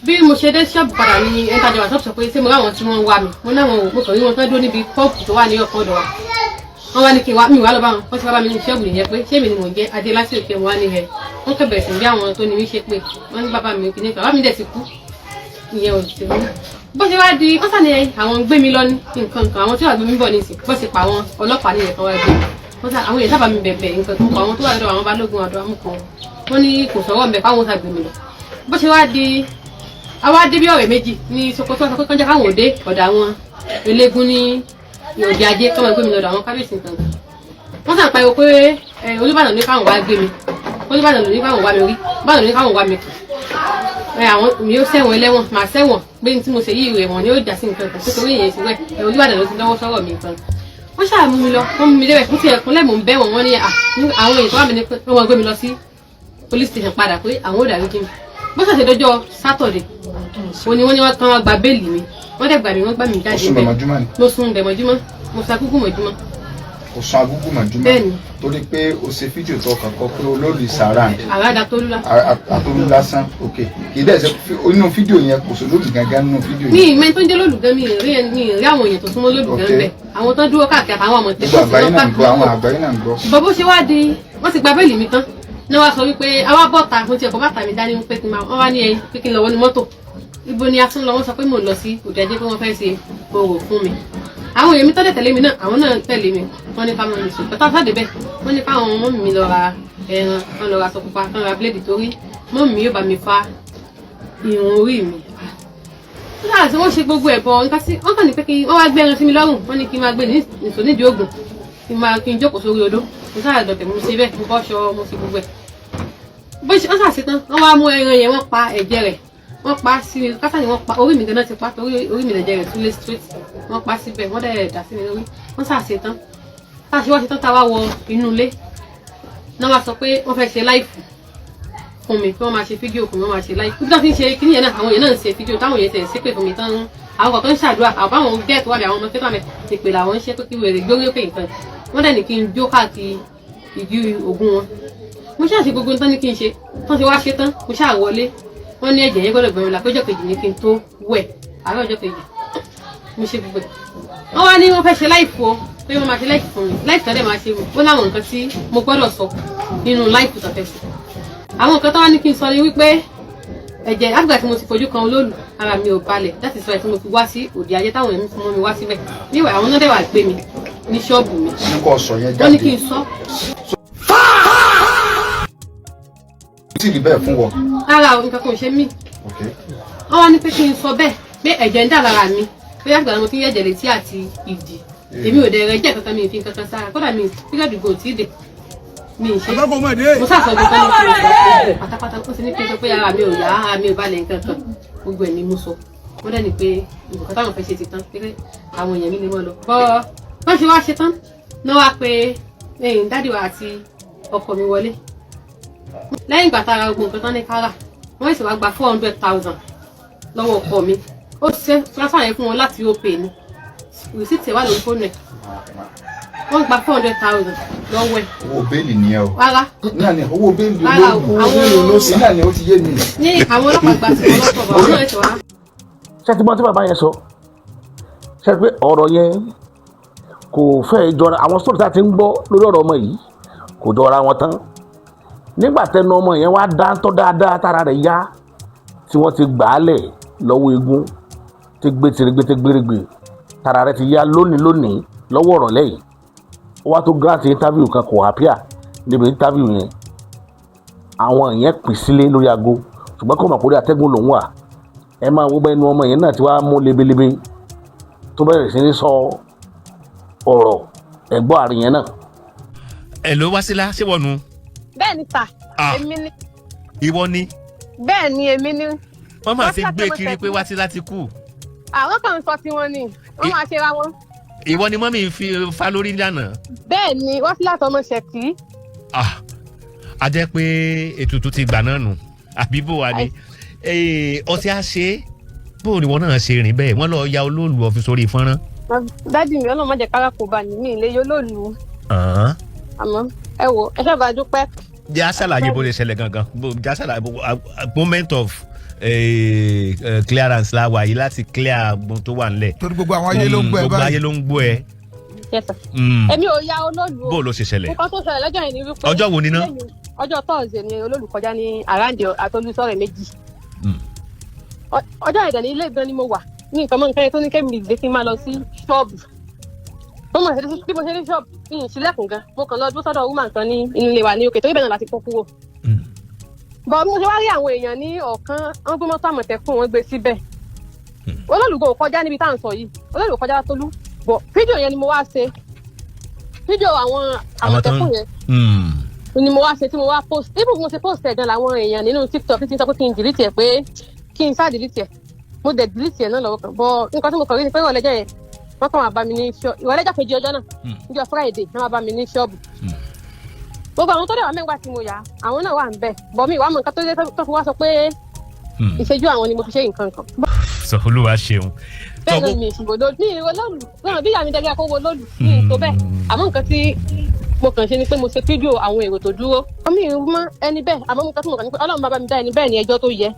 Bí mo ṣe dé ṣọ́ọ̀bù padà ní ẹ̀ńtàjọba ṣọ́ọ̀bù sọ pé ṣé mo ráwọn tí wọ́n ń wá mi. Mo náwọn ò, mo kàn rí wọn tán dúró níbi pọ́ǹpù tó wà ní ọkọ̀ ọ̀dọ̀ wa. Wọ́n wá ní kí n wá, mi wá lọ bá wọn. Wọ́n ti wá bá mi ní ṣọ́ọ̀bù nìyẹn pé ṣé mi ni mò ń jẹ́ adé láti òkè. Mo wá ní ẹ wọ́n kẹ́ bẹ̀rẹ̀ sí bí àwọn tó ní mí ṣe pé wọ́n ní bàbá mi kìíní kan, bàbá mi dẹ̀ ti kú, ìyẹn ò sì mú. Bó ṣe wá di wọ́n sàn ní àwọn ń gbé mi lọ ní nǹkan kan, àwọn tí wàá gbé mi bọ̀ nísìn, bó ṣe pa àwọn ọlọ́pàá nìyẹn kan wá gbé mi. Wọ́n sà àwọn èèyàn sábà mi bẹ̀bẹ̀ nǹkan tó kọ àwọn tó wà lọ́dọ̀ àwọn balógun àdó amúkan, wọ́n ní kò sọ̀rọ̀ mbẹ̀ káwọn sà gbé mi lọ. Bó ṣe wá di àwa dé bí ọ̀rẹ́ méjì ní Sokoto sọ pé kọjá káwọn òde ọ̀dọ̀ àwọn eléégún ní òde ajé kọ́ máa gbé mi lọ́dọ̀ àwọn kábíyèsí nǹkan kan. Wọ́n sàn pariwo pé ẹ, Olúbàdàn ní káwọn wá gbé mi, Olúbàdàn ní káwọn wá mi rí, Olúbàdàn ní káwọn wá mi kàn ẹ, àwọn mi ó ṣẹ̀wọ̀n ẹlẹ́wọ̀n, màá ṣẹ̀wọ̀n, pé ní tí mo ṣe yí ìwé ẹ̀wọ̀n ni ó jà sí nǹkan kan pé torí ìyẹn sí wẹ̀ ẹ, Olúbàdàn ló ti lọ́wọ́ sọ́rọ̀ mi nǹkan. Wọ́n ṣáà mú mi lọ, wọ́n mú mi débẹ̀, mo ti ẹ̀kúnlẹ̀ mò ń bẹ̀ wọ́n. Wọ́n ní àwọn èèyàn tó wà mí ní pé wọ́n gbé mi lọ sí police station padà pé àwọn ò dárí jì mí. Bó ṣàṣẹ dọjọ́ Saturday wọ́n ní wọ́n ní wọ́n tán wọ́n gba bail mi, wọ́n dẹ̀ gbà mí, wọ́n gbà mí Ó jáde sùn bẹ́ẹ̀. bẹ̀mọ̀júmọ́ ni? Mo sùn bẹ̀mọ̀júmọ́, mo sa kúkú mọ̀júmọ́. Kò sun agúgù mọ̀júmọ́? Bẹ́ẹ̀ni. Torí pé o ṣe fídíò tó kàn kọ pé olóòlù saran Àràdà tó lúla. Àtolú lásán, ok. Kì í dẹ̀ ṣe inú fídíò yẹn kò sí olóòlù gangan nínú fídíò Mi yẹn. ìmọ̀ tó ń jẹ́ lólùgán, mi ì rí mi ì rí àwọn èèyàn tó súnmọ́ lólùgán bẹ̀, àwọn tó dúró káàkiri àtàwọn Gbogbo àmọ̀tẹ́kùn tí àgbáyé wọ́n náà ń gbọ́, àwọn pàkó. àgbáyé náà ń gbọ́. Bọ́ bó ṣe wá di wọ́n ti gba bail mi tán ní wọ́n sọ wípé àwa bọ́ta, mo ti ẹ̀kọ́ bàtà mi dání pé kí n máa, wọ́n wá ní ẹyin pé kí n lọ wọnú mọ́tò. Ibo ni a tún lọ? Wọ́n sọ pé mò ń lọ sí òde ajé, pé wọ́n fẹ́ ṣe orò fún mi. Àwọn èèyàn mi tọ́lẹ̀ tẹ̀lé mi náà, àwọn náà tẹ̀lé mi, wọ́n ní káwọn nìṣó pẹ̀tà sáde bẹ́ẹ̀. Wọ́n ní káwọn ọmọ mi lọ ra ẹran, wọ́n lọ ra aṣọ pupa, wọ́n ra bíléèdì torí mọ́ mi yóò bá mi fa irun orí mi. Nígbà tí wọ́n ṣe gbogbo ẹ̀ bọ̀ nǹkan tí wọ́n kàn ní pé kí wọ́n wá gbé ẹran sí mi lọ́rùn, wọ́n ní kí n máa gbé ní nìṣó nídìí ògùn, kí n máa kí n jókòó sórí odó. Mo sáà dọ̀tẹ̀, mo ṣe bẹ́ẹ̀, mo bọ́ṣọ, mo ṣe gbogbo ẹ̀. Bó ṣe wọ́n ṣàṣe tán, wọ́n wá mú ẹran yẹn, wọ́n pa ẹ̀jẹ̀ rẹ̀, wọ́n pa sí mi kásá ni wọ́n pa orí mi ganan ti pa torí orí mi lẹ̀jẹ̀ rẹ̀ tún lé straight. Wọ́n pa síbẹ̀, wọ́n dẹ̀ dà sí mi lórí. Wọ́n ṣàṣe tán, tá a ṣe wá ṣe tán, tá a wá wọ inú ilé náà, wá sọ pé wọ́n fẹ́ ṣe live fún mi, pé wọ́n máa ṣe fídíò fún mi, wọ́n máa ṣe live. Bí wọ́n ti ń ṣe kíní yẹn náà, àwọn èèyàn náà ń ṣe fídíò táwọn èèyàn tẹ̀ ṣépè fún mi tán, àwọn kọ̀ọ̀kan ń ṣàdúrà, àwọn báwọn gẹ́ẹ̀tì wà mí, àwọn ọmọ tẹ́tà mi ìpè làwọn ń ṣe pé kí wèrè gbórí òkè nǹkan. Wọ́n dẹ̀ ní kí n jó káàkiri ìdí ògùn wọn. Mo ṣáà ṣe gbogbo nǹkan ní kí n ṣe tán, ṣe wá ṣe tán, mo ṣáà wọlé. Wọ́n ní ẹ̀jẹ̀ yẹn gbọ́dọ̀ gbẹ̀rún la péjọ kejì ní kí n tó wẹ̀. Àárọ̀ ọjọ́ kejì mo ṣe gbogbo ẹ̀. Wọ́n wá ní wọ́n fẹ́ ṣe live o, pé wọ́n máa ṣe live fún mi. Live tó dẹ̀ máa ṣe, ó láwọn nǹkan tí mo gbọ́dọ̀ sọ nínú live tó fẹ́ sọ. Àwọn nǹkan tó wá ní kí n sọ ni wípé ẹ̀jẹ̀ àgbà tí mo ti fojú kan olóòlù, ara mi ò balẹ̀. That is why tí mo fi wá sí òde ajé táwọn èèyàn mi mú mi wá síbẹ̀. Níwẹ̀ àwọn náà dẹ̀ wá gbé mi ní ṣọ́ọ̀bù mi. Ní kò sọ yẹn Wọ́n ní jáde. kí n sọ. Ó sì rí bẹ́ẹ̀ fún wọ? Ara ò, nǹkan kan ò ṣe mí. Wọ́n wá ní pé kí n sọ bẹ́ẹ̀ pé ẹ̀jẹ̀ ń dà lára mi, pé àgbà mo ti ń yẹ̀jẹ̀ létí àti ìdí. Èmi ò dẹ̀ rẹ jẹ́ kankan, mi ì fi kankan sára, kódà mi period go tí ì dé, mi ì ṣe. Mo sàsọ gbogbo ní kí n sọ pátápátá. Ó sì ní kí n sọ pé ara mi ò yá, ara mi ò balẹ̀ nǹkan kan. Gbogbo ẹ̀ ni mo sọ. Wọ́n dẹ̀ ní pé nǹkan táwọn fẹ́ ṣe ti tán, pé àwọn èèyàn mi lè mọ́ lọ. Bọ́ wọ́n ṣe wá ṣe tán náà, wá pé ẹ̀yìn daddy wa àti ọkọ mi wọlé. Lẹ́yìn ìgbà tá a ra gbogbo nǹkan tán ní kára, wọ́n sì wá gba 400,000 lọ́wọ́ ọkọ mi. Ó ṣe transfer yẹn fún wọn láti Opay ni, receipt ẹ̀ wà lórí fóònù ẹ̀. Wọ́n gba 400,000 lọ́wọ́ ẹ̀. Owó bẹ́ẹ̀lì nìyẹn o. Rárá. Náà ni owó bẹ́ẹ̀lì. Rárá o, olóògùn àwọn- náà ni, ó ti yé mi. Ní àwọn ọlọ́pàá gba tiwọn lọ́tọ̀ bá wọn náà ṣe wá. Ṣé ti gbọ́n tí bàbá yẹn sọ? Ṣe pé ọ̀rọ̀ yẹn kò fẹ́ jọra àwọn sóòtù tá a ti ń gbọ́ lórí ọ̀rọ̀ ọmọ yìí? Kò jọra wọn tán. Nígbà tẹnu ọmọ yẹn wá dáńtọ́ dáadáa, tára rẹ̀ yá, tí wọ́n ti gbà á lẹ̀ lọ́wọ́ eégún tí gbé tìrìgbé tí gbérégbé, tára rẹ̀ ti yá lónìí lónìí lọ́wọ́ ọ̀rọ̀ lẹ́yìn, ó wá tó grant interview kan. Kò appear níbi interview yẹn. Àwọn yẹn pè sílé lórí aago, ṣùgbọ́n kò mọ̀ pé orí atẹ́gùn lòún wà. Ẹ máa wo bẹ́ẹ̀ nu ọmọ yẹn náà ti wá mú lebelebe tó bẹ̀rẹ̀ sí ní sọ ọ̀rọ̀ ẹ̀gbọ́n àárín yẹn náà. Ẹ ló Wásílà, ṣé wọ́n nu? Bẹ́ẹ̀ ni sà. Ah. Èmi ni. Ìwọ ni? Bẹ́ẹ̀ ni, èmi ni. Wọ́n máa ti Wásílà gbé tó kiri mọ̀ pé Wásílà ti kú. Àwọn kan ń sọ tiwọn ni, wọ́n máa ṣe ra wọn. Ìwọ ni mummy fi fa lórí lánàá? Bẹ́ẹ̀ ni, Wásílà tọmọ Ṣẹ̀kí. Ah, a jẹ́ pé ètùtù ti gbà náà nù, àbí bó wa ni? Ọtí á ṣe é, bó ni wọn náà ṣe rìn bẹ́ẹ̀, wọ́n lọ ya olóòlù ọ̀fi sórí fọ́nrán? Daddy mi, Ọlọ́run má jẹ́ kára kó bá ní mi ilé yóò lòlù. Hàn. Àmọ́ ẹ wò, ẹ sábà dúpẹ́. Jẹ́ á ṣàlàyé bó lè ṣẹlẹ̀ gangan. Jẹ́ á ṣàlàyé moment of clearance la wà yìí láti clear gbogbo tó wà nílẹ̀. Torí gbogbo àwọn ayé ló ń gbọ́ ẹ Gbogbo báyìí. ayé ló ń gbọ́ ẹ. Yes sir. Èmi ò ya olóòlù o. Bó ló ṣe ṣẹlẹ̀? Nǹkan tó ṣẹlẹ̀ lọ́jọ́ yẹn ni wípé Ọjọ́ wo ni ná? Ọjọ́ Thursday ni olóòlù kọjá ní àràǹdì àtolúsọ̀rẹ̀ méjì. Ọjọ́ ìdẹ̀ ní ilé gan ni mo wà ní nǹkan mọ́ nǹkan yẹn tó ní kẹ́mi ìdílé kí n máa lọ sí ṣọ́ọ̀bù. Mo mọ̀ sí bí mo ṣe ní ṣọ́ọ̀bù, mi ì ṣílẹ̀kùn gan, mo kàn lọ dúró sọ́dọ̀ woman kan ní inú ilé wa ní òkè, torí bẹ́ẹ̀ náà láti kó kúrò. Bọ̀ mo ṣe wá rí àwọn èèyàn ní ọ̀kan, wọ́n gbé mọ́tò Àmọ̀tẹ́kùn, wọ́n gbé síbẹ̀. Olólùkọ́ kọjá níbi tá à ń sọ yìí, olólùkọ́ kọjá Tolú bọ̀. Fídíò yẹn ni mo wá ṣe, fídíò àwọn Àwọn tó ń- Àmọ̀tẹ́kùn yẹn ni mo wá ṣe tí mo wá post. Even bí mo ṣe post ẹ̀ gan, làwọn èèyàn nínú TikTok ti sọ pé kí n delete ẹ̀, pé kí n ṣáà delete ẹ̀. Mo dẹ̀ delete ẹ̀ náà lọ́wọ́ kan. Bọ̀ nǹkan tí mo kàn rí ni pé ìrọ̀lẹ́jọ́ yẹn, wọ́n kàn wá bá mi ní ṣọ́ọ̀bù. Ìrọ̀lẹ́jọ́ kejì ọjọ́ náà, níjọ́ Friday náà, wá bá mi ní ṣọ́ọ̀bù. Gbogbo àwọn tó dẹ̀ wá mẹ́ngbà tí mo yà, àwọn náà wà ń bẹ̀ bọ̀. Mi ìwà mọ̀ nǹkan tó dé tó fi wá sọ pé ìṣẹ́jú àwọn ni mo fi ṣe nǹkan kan. Sọ Olúwa ṣeun. Bẹ́ẹ̀ náà mi ìṣìbò lólu, mi ìwọ lólu náà bí ìyá mi dẹ́gbẹ́ akówó lólu mi ì tó bẹ́ẹ̀. Àmọ́ nǹkan tí mo kàn ṣe ni pé mo ṣe fídíò àwọn èrò tó dúró. Mi ì mọ ẹni bẹ́ẹ̀, àmọ́ nǹkan tí mo kàn ní pé Ọlọ́run bàbá mi dá ẹni bẹ́ẹ̀ ní ẹjọ́ tó yẹ.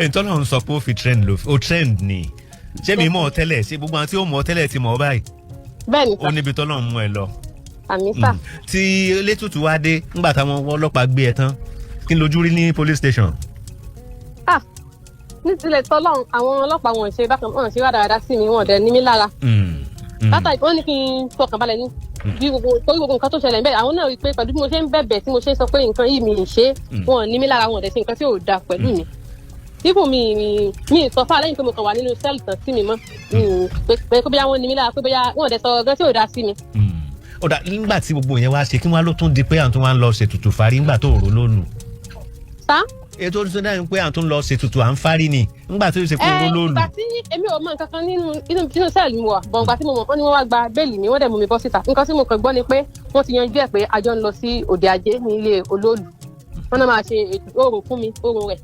Ntọ́nà ń sọ pé ó fi trend ló ó trend ni. Ṣé mi mọ̀ ọ́ tẹ́lẹ̀? Ṣé gbogbo àwọn tí ó mọ̀ ọ́ tẹ́lẹ̀ ti mọ̀ ọ́ báyìí? Bẹ́ẹ̀ ni Ó sà. níbi tọ́lọ́ ń mú ẹ lọ. Àmín sà. Tí elétùtù wá dé ńgbà táwọn ọlọ́pàá gbé ẹ tán, kí n lójú rí ní police station? Ah, ní tilẹ̀ tọ́lọ́run, àwọn ọlọ́pàá wọn ò ṣe bákan, wọn ò ṣe rádaràda sí mi, wọn ò dẹ̀ ní mí lára. Látàrí wọn ní kí n fọkàn balẹ̀ ní bí gbogbo, torí gbogbo nǹkan tó ṣẹlẹ̀ níbẹ̀, àwọn náà rí i pé pẹ̀lú bí mo ṣe ń bẹ̀bẹ̀, tí mo ṣe ń sọ pé nǹkan yìí mi ì ṣe, wọn ò ní mí lára, wọn ò dẹ̀ ṣe nǹkan tí ò dáa pẹ̀lú mi. Ibù mi ì sọ fún alẹ́ yìí pé mo kàn wà nínú cell tán sí mi mọ́ mi ì pé pé bóyá wọ́n ní mí lára, pé bóyá wọn ò dẹ̀ sọ ọ̀gán tí ò dáa sí mi. Ó dà, nígbà tí gbogbo yẹn wá ṣe, kí wọ́n ló tún di pé à ń tún wá ń lọ ṣètùtù fárí ńgbà tó rò lónù? Sá? Ètò tó dáhùn pé à ń tún lọ ṣètùtù à ń fárí ni ńgbà tó ṣe pé rò lónù. Ìgbà tí èmi ò mọ nǹkan kan nínú cell mi wà bọ̀, ìgbà tí mo mọ̀, wọ́n ní wọ́n wá gba bẹ́ẹ̀lì mi, wọ́n dẹ̀ mú mi bọ́ síta. Nǹkan tí mo kàn gbọ́ ni pé wọ́n ti yanjú ẹ̀, pé a jọ ń lọ sí òde ajé ní ilé olóòlù, wọ́n náà máa ṣe ètò orò fún mi, orò rẹ̀.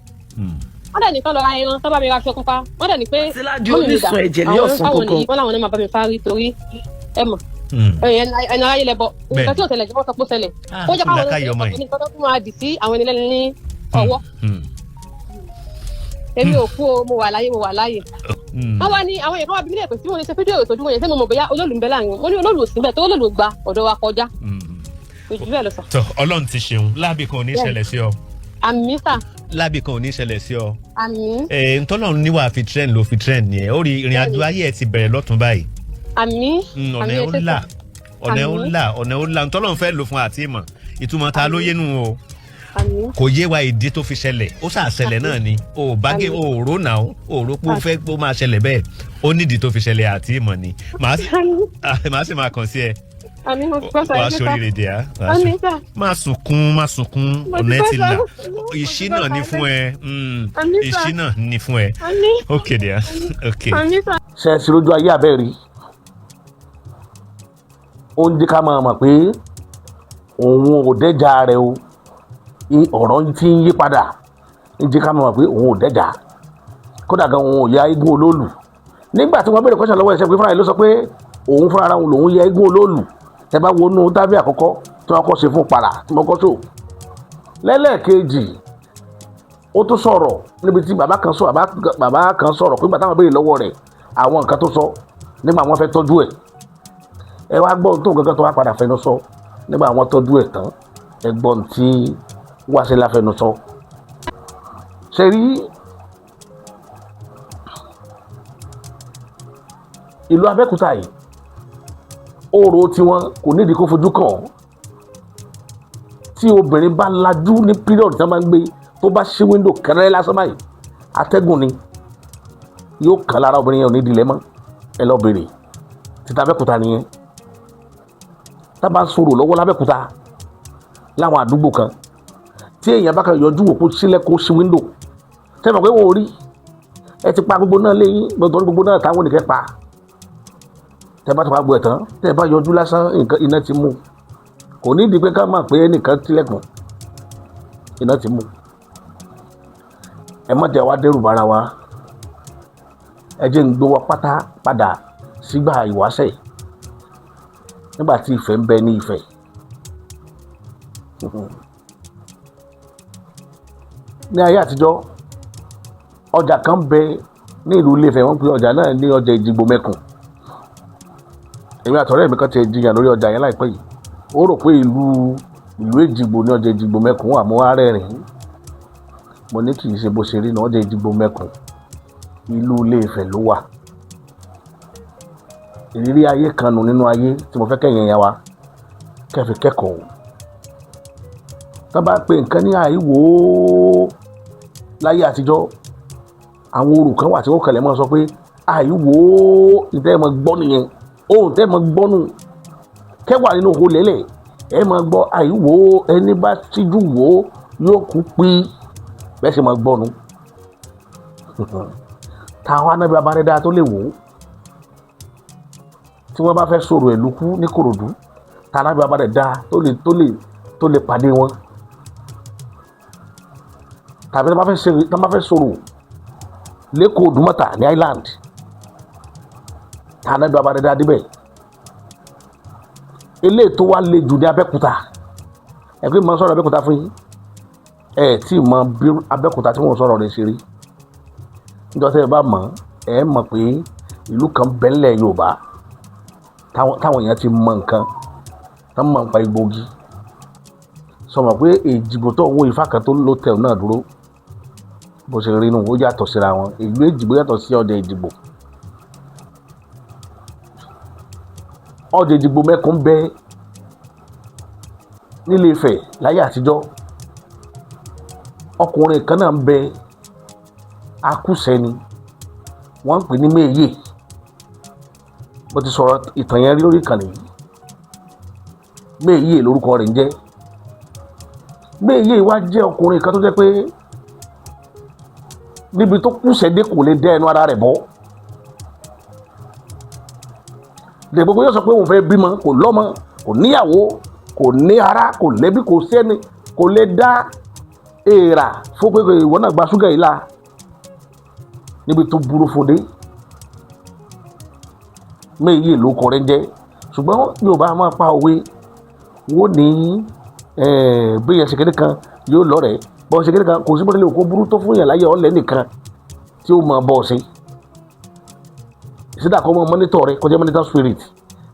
Wọ́n dẹ̀ nìkan lọ ra ẹran tó bá mi ra aṣọ pupa. Wọ́n dẹ̀ ní pé Síláàdì mummy mi dà, onísun ẹ̀jẹ̀ ní àwọn ọ̀sán káwọn kankan. nìyí, wọ́n láwọn náà máa bá mi fárí, torí ẹ mọ̀ ẹnu aráyé lẹbọ, nǹkan tí ò ṣẹlẹ̀, wọ́n sọ pé ó ṣẹlẹ̀. Ah, Ó jẹ́ káwọn làákàyè ọmọ yìí. nǹkan tó tún máa dì sí àwọn ẹni lẹ́nu ní ọwọ́. Èmi ò kú o, mo wà láyé, mo wà láyé. Wọ́n wá ní àwọn èèyàn kan wá bí mílíọ̀nù pé tí mo lè ṣe fídíò ètò ìdúró yẹn, tí mo mọ̀ bóyá olóòlù ń bẹ láàrin wọn. Mo ní olóòlù ò sí bẹ́ẹ̀, tó olóòlù gba ọ̀dọ̀ wa kọjá. Kò jù bẹ́ẹ̀ lọ sọ. Tọ, Ọlọ́run ti ṣeun, láàbì kan ò ní ṣẹlẹ̀ sí ọ. Àmín sà. Láàbì kan ò ní ṣẹlẹ̀ sí ọ. Àmín. Ntọ́lọ́run níwà fi trend ló fi trend yẹn, ó rí ìrìn àjò ayé ẹ ti bẹ̀rẹ̀ lọ́tún báyìí. Àmín. Ọ̀nà Àmín. ẹ̀ ó Ẹ ṣé là sà. ọ̀nà ẹ̀ ó Àmín. là, ọ̀nà ẹ̀ ó là. Ntọ́lọ́run fẹ́ lò fún àti ìmọ̀ ìtumọ̀ ta ló yénu o. Àmín. Kò yé wa ìdí tó fi ṣẹlẹ̀, ó ṣáà ṣẹlẹ̀ náà ni o ò bá gé Àmín. o ò rò náà, o ò rò pé ó fẹ́ pé ó máa ṣẹlẹ̀ bẹ́ẹ̀. Ó nídìí tó fi ṣẹlẹ̀ àti ìmọ̀ ni. Màá sì máa kàn sí ẹ. Àmín, mo ti gbọ́ sà. Wàá Ẹ ṣé sà. sóríire dè á. Àmín sà. Má sunkún, má sunkún. Mo ti Ọ̀nà ẹ gbọ́ ti sà. là. Mo ti Ìṣínà gbọ́ ni sà. fún ẹ. Àmín sà. Ìṣínà ni fún ẹ. Àmín. Ok dear, ok. Àmín sà. Ṣe é sí lójú ayé abẹ́ rí? Ó ń jẹ́ ká máa mọ̀ pé òun ò dẹ́jà rẹ̀ o. Ọ̀rọ̀ tí ń yí padà ń jẹ́ ká máa mọ̀ pé òun ò dẹ́jà, kódà gan òun ò ya eégún olóòlù. Nígbà tí wọ́n béèrè question lọ́wọ́ ẹ̀ṣẹ̀ pé fúnra rẹ̀ ló sọ pé òun fúnra ara òun lòun ya eégún olóòlù. Tẹ́ bá wọnú tábìlì àkọ́kọ́ tí wọ́n kọ́ ṣe fún para tí wọ́n kọ́ sọ lẹ́lẹ́ẹ̀kejì, ó tún sọ̀rọ̀ níbi tí bàbá kan sọ, bàbá kan sọ̀rọ̀ pé bàtà wọn béèrè lọ́wọ́ rẹ̀ àwọn nǹkan tó sọ nígbà wọn fẹ́ tọ́jú ẹ̀. Ẹ wá gbọ́ ohun tó gangan tó wá padà fẹnu sọ nígbà wọn tọ́jú ẹ̀ tán. Ẹ gbọ́ ohun tí Wásílà fẹnu sọ. Ṣe rí ìlú Abẹ́òkúta yìí, orò tiwọn kò nídìí kó fojú kàn án. Tí obìnrin bá lajú ní period tí wọ́n máa ń gbé, tó bá ṣí window kẹrẹ́ lásán báyìí, atẹ́gùn ni yóò kàn lára obìnrin yẹn, ò ní dilẹ̀ mọ́. Ẹ lọ bèrè títa Abẹ́òkúta nìyẹn. Tá a bá ń sọ̀rọ̀ lọ́wọ́ lábẹ́òkúta láwọn àdúgbò kan, tí èèyàn bá kan yọjú wò kó sílẹ̀ kó ṣí window, tẹ́ mọ̀ pé wọ́n ò rí ẹ ti pa gbogbo náà léyìn gbogbo gbogbo náà táwọn nìkẹ́ pa. Tẹ́ bá ti pa gbogbo ẹ̀ tán, tẹ́ bá yọjú lásán, nǹkan iná ti mú. Kò ní ìdí pé ká máa pé ẹnìkan tilẹ̀kùn, iná ti mú. Ẹ má jẹ́ wá dẹ́rù bára wa. Ẹ jẹ́ ń gbé wa pátá padà sígbà ìwáṣẹ̀, nígbà tí ìfẹ́ ń bẹ ní Ifẹ̀. Ní ayé àtijọ́, ọjà kan bẹ ní ìlú Ilé-Ifẹ̀, wọ́n pe ọjà náà ní ọjà Ìjìgbò Mẹ́kùn. Èmi àtọ̀rẹ́ mi kan ti jiyàn lórí ọjà yẹn láìpẹ́ yìí. Ó rò pé ìlú Èjìgbò ní ọjà Èjìgbò Mẹ́kùn wà. Mo wá rẹ́rìn-ín, mo ní kì í ṣe bó ṣe rí ní ọjà Èjìgbò Mẹ́kùn, ìlú Ilé-Ifẹ̀ ló wà. Ìrírí ayé kan nù nínú ayé tí mo fẹ́ kẹ́yìn yẹn wa kẹ́fi kẹ́kọ̀ọ́. Tó bá pe nǹkan ní àìwò láyé àtijọ́, àwọn orò kan wà tí wọ́n kẹlẹ̀ mọ́ sọ pé àìwò ìtẹ́ ẹ̀ mọ́ gbọ́ nìyẹn, ohun tẹ́ ẹ̀ mọ́ gbọ́ nù kẹwàá nínú òhò lélẹ̀ ẹ̀ mọ́ gbọ́ àìwò, ẹni bá síjú wò yóò kú pí, bẹ́ẹ̀ sì mọ́ gbọ́ nù. Táwọn anábì abárẹ́dá tó lè wò ó tí wọ́n bá fẹ́ sọ̀rọ̀ ìlú kú ní Kòròdú, táwọn anábì abárẹ́dá tó lè pàdé wọn, tàbí tí wọ́n bá fẹ́ sọ̀rọ̀ lẹ́kọ̀ọ́ Òdùmọ̀tà ní Island, táwọn anábì abárẹ́dá débẹ̀. Eléyìí tó wá le jù ní Abẹ́òkúta, ẹ pé mo sọ̀rọ̀ Abẹ́òkúta fún yín, ẹ tí mọ bí Abẹ́òkúta tí wọ́n sọ̀rọ̀ rẹ̀ ṣe rí. Níjọ́ tẹ́ ẹ bá mọ̀, ẹ mọ̀ pé ìlú kan bẹ́ńlẹ̀ Yorùbá táwọn èèyàn ti mọ nǹkan tán, mọ̀ nípa egbògi. Sọmọ pé Èjìgbò tó ń wo Ifá kan tó ló tẹ̀ náà dúró bó ṣe rí nù, ó yàtọ̀ síra wọn. Ìlú Èjìgbò yàtọ̀ sí ọjà Èjìgbò. Ọjà Èjìgbò Mẹ́kùn bẹ nílé Ifẹ̀ láyé àtijọ́. Ọkùnrin kan náà ń bẹ, akúṣẹ̀ ni, wọ́n ń pè ní Méyè. Mo ti sọ̀rọ̀ ìtàn yẹn rí lórí ìkànnì yìí. Méyè lórúkọ rẹ̀ ń jẹ́. Méyè wá jẹ́ ọkùnrin kan tó jẹ́ pé níbi tó kúṣẹ̀ dé, kò lè dẹ́ ẹnu ara rẹ̀ bọ́. Dẹ̀ gbogbo yóò sọ pé òun fẹ́ bímọ, kò lọ́mọ, kò níyàwó, kò ní ara, kò lẹ́bí, kò sẹ́ni, kò lè dá èèrà fún pé ìwọ náà gba ṣúgà yìí la níbi tó burú fún dé. Méyì ló kọrin jẹ́. Ṣùgbọ́n Yorùbá máa pa òwe, wọ́n ní bí yẹn ṣe kéde kan yóò lọ́rẹ̀ẹ́ bọ́ ṣe kéde kan, kò sí bó tilẹ̀ kó burú tó fún yàn láyé ọ̀lẹ́ nìkan tí ó máa bọ̀ ṣe ìsídà kó mọ monitor rẹ, kó jẹ́ monitor spirit,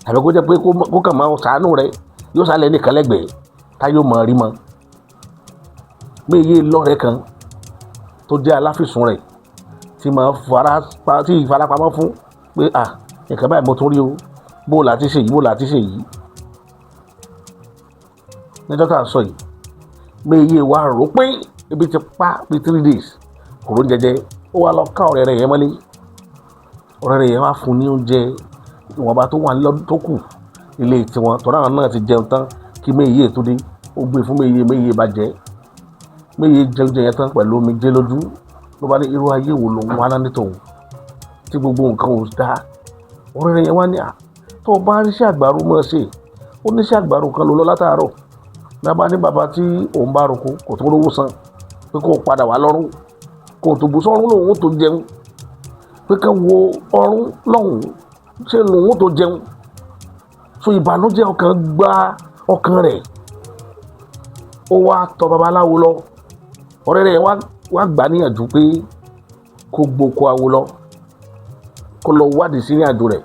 tàbí kó jẹ́ pé kó kàn máa ṣàánú rẹ, yóò sálẹ̀ nìkan lẹ́gbẹ̀ẹ́ tá yóò máa rí mọ́. Méyì lọ́rẹ̀ẹ́ kan tó jẹ́ aláfisùn rẹ̀ tí máa fara tí ìfarapamọ́ fún pé à nǹkan báyìí mo tún rí o, bó o láti ṣe yìí, bó o láti ṣe yìí. Níjọ́ tá à ń sọ yìí, méyì wá rò pé ebi ti pa bí 3 days, kò ló ń jẹjẹ. Ó wá lọ ká ọ̀rẹ́ rẹ̀ yẹn mọ́lé. Ọ̀rẹ́ rẹ̀ yẹn wá fún ní oúnjẹ ìwọ̀nba tó wà lọ́dún tó kù. Ilé tiwọn tọ́ra àwọn náà ti jẹun tán kí méyìí tó dé. Ó gbé fún méyìí, méyìí bá jẹ, méyìí jẹun jẹ yẹn tán pẹ̀lú omijé lójú, ló bá ní irú ayé wo lòun wá náà ní tòun tí gbogbo nǹkan ò dáa. Ọ̀rẹ́ rẹ̀ yẹn wá ní à tó o bá ríṣẹ́ àgbàro mọ́ ṣe. Ó níṣẹ́ àgbàro kan ló lọ látàárọ̀ lábá ní bàbá tí òun bá roko kò tó rówó san, pé kó o padà wá lọ́rùn kó o tó bù sọ́run lòun ó tó jẹun, pé ká wo ọrùn lọ́hùn ṣé lòun ó tó jẹun. So ìbànújẹ́ ọkàn gba ọkàn rẹ̀, ó wá tọ̀ babaláwo lọ. Ọ̀rẹ́ rẹ̀ wá gbà níyànjú pé kó gboko awo lọ, kó lọ wádìí sí ìrìn àjò rẹ̀.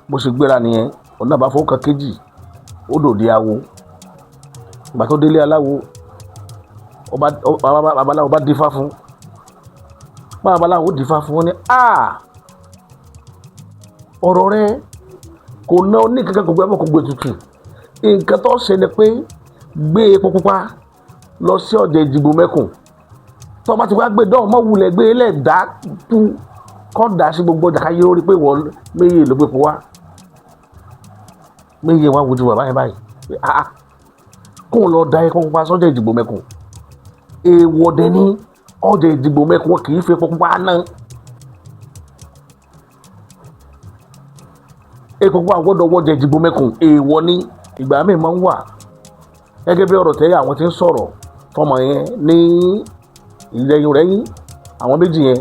Bó ṣe gbéra nìyẹn, òun náà bá fọwọ́ kan kejì, ó dòde awo. Ìgbà tó délé aláwo, babaláwo bá dífá fún. Babaláwo dífá fún, wọn ní a ọ̀rọ̀ rẹ̀ kò ná ní kankan, kò gbé ẹbọ, kò gbé tutù. Nǹkan tó ṣe ni pé gbé epo pupa lọ sí ọ̀dẹ̀ Ìdìbò Mẹ́kùn. Tó bá ti wá gbé dọ́ọ̀ mọ́ wulẹ̀ gbé lẹ̀ dá tú kọ́ dà sí gbogbo ọjà káyé, ó rí pé wọ́n méye ló gbé po wá. Méye wá wojú bàbá yẹn báyìí pé ah, kóun lọ da epo pupa sọ́jà Ìdìbò Mẹ́kùn, èèwọ̀ dẹ̀ ní ọjà Ìdìbò Mẹ́kùn, wọn kì í fi epo pupa ná. Epo pupa gbọ́dọ̀ wọ́jà Ìdìbò Mẹ́kùn, èèwọ̀ ní. Ìgbà míì máa ń wà gẹ́gẹ́ bí ọ̀rọ̀ tẹ́yà àwọn tí ń sọ̀rọ̀ fọmọ yẹn ní ìlẹ́yìn rẹ̀ yín, àwọn méjì yẹn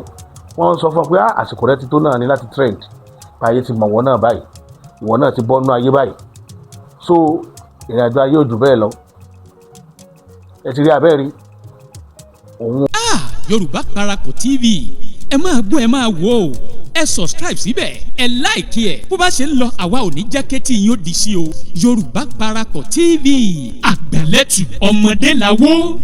wọ́n sọ fún ọ pé àsìkò rẹ ti tó náà ní láti trend báyìí, ti mọ̀ wọ́n náà báyìí, ìwọ náà ti bọ́nú ayé báyìí. So ìrìnàjò ayé ò jù bẹ́ẹ̀ lọ. Ẹ ti rí abẹ́rí òun. Ah, Yorùbá Parapọ̀ TV, ẹ máa gbọ́, ẹ máa wò ó. Ẹ subscribe síbẹ̀, ẹ like ẹ̀. Bó bá ṣe ń lọ, àwa ò ní jẹ́ kétí yín ó di sí o. Yorùbá Parapọ̀ TV, àgbàlẹ́tù ọmọdé làwọ̀.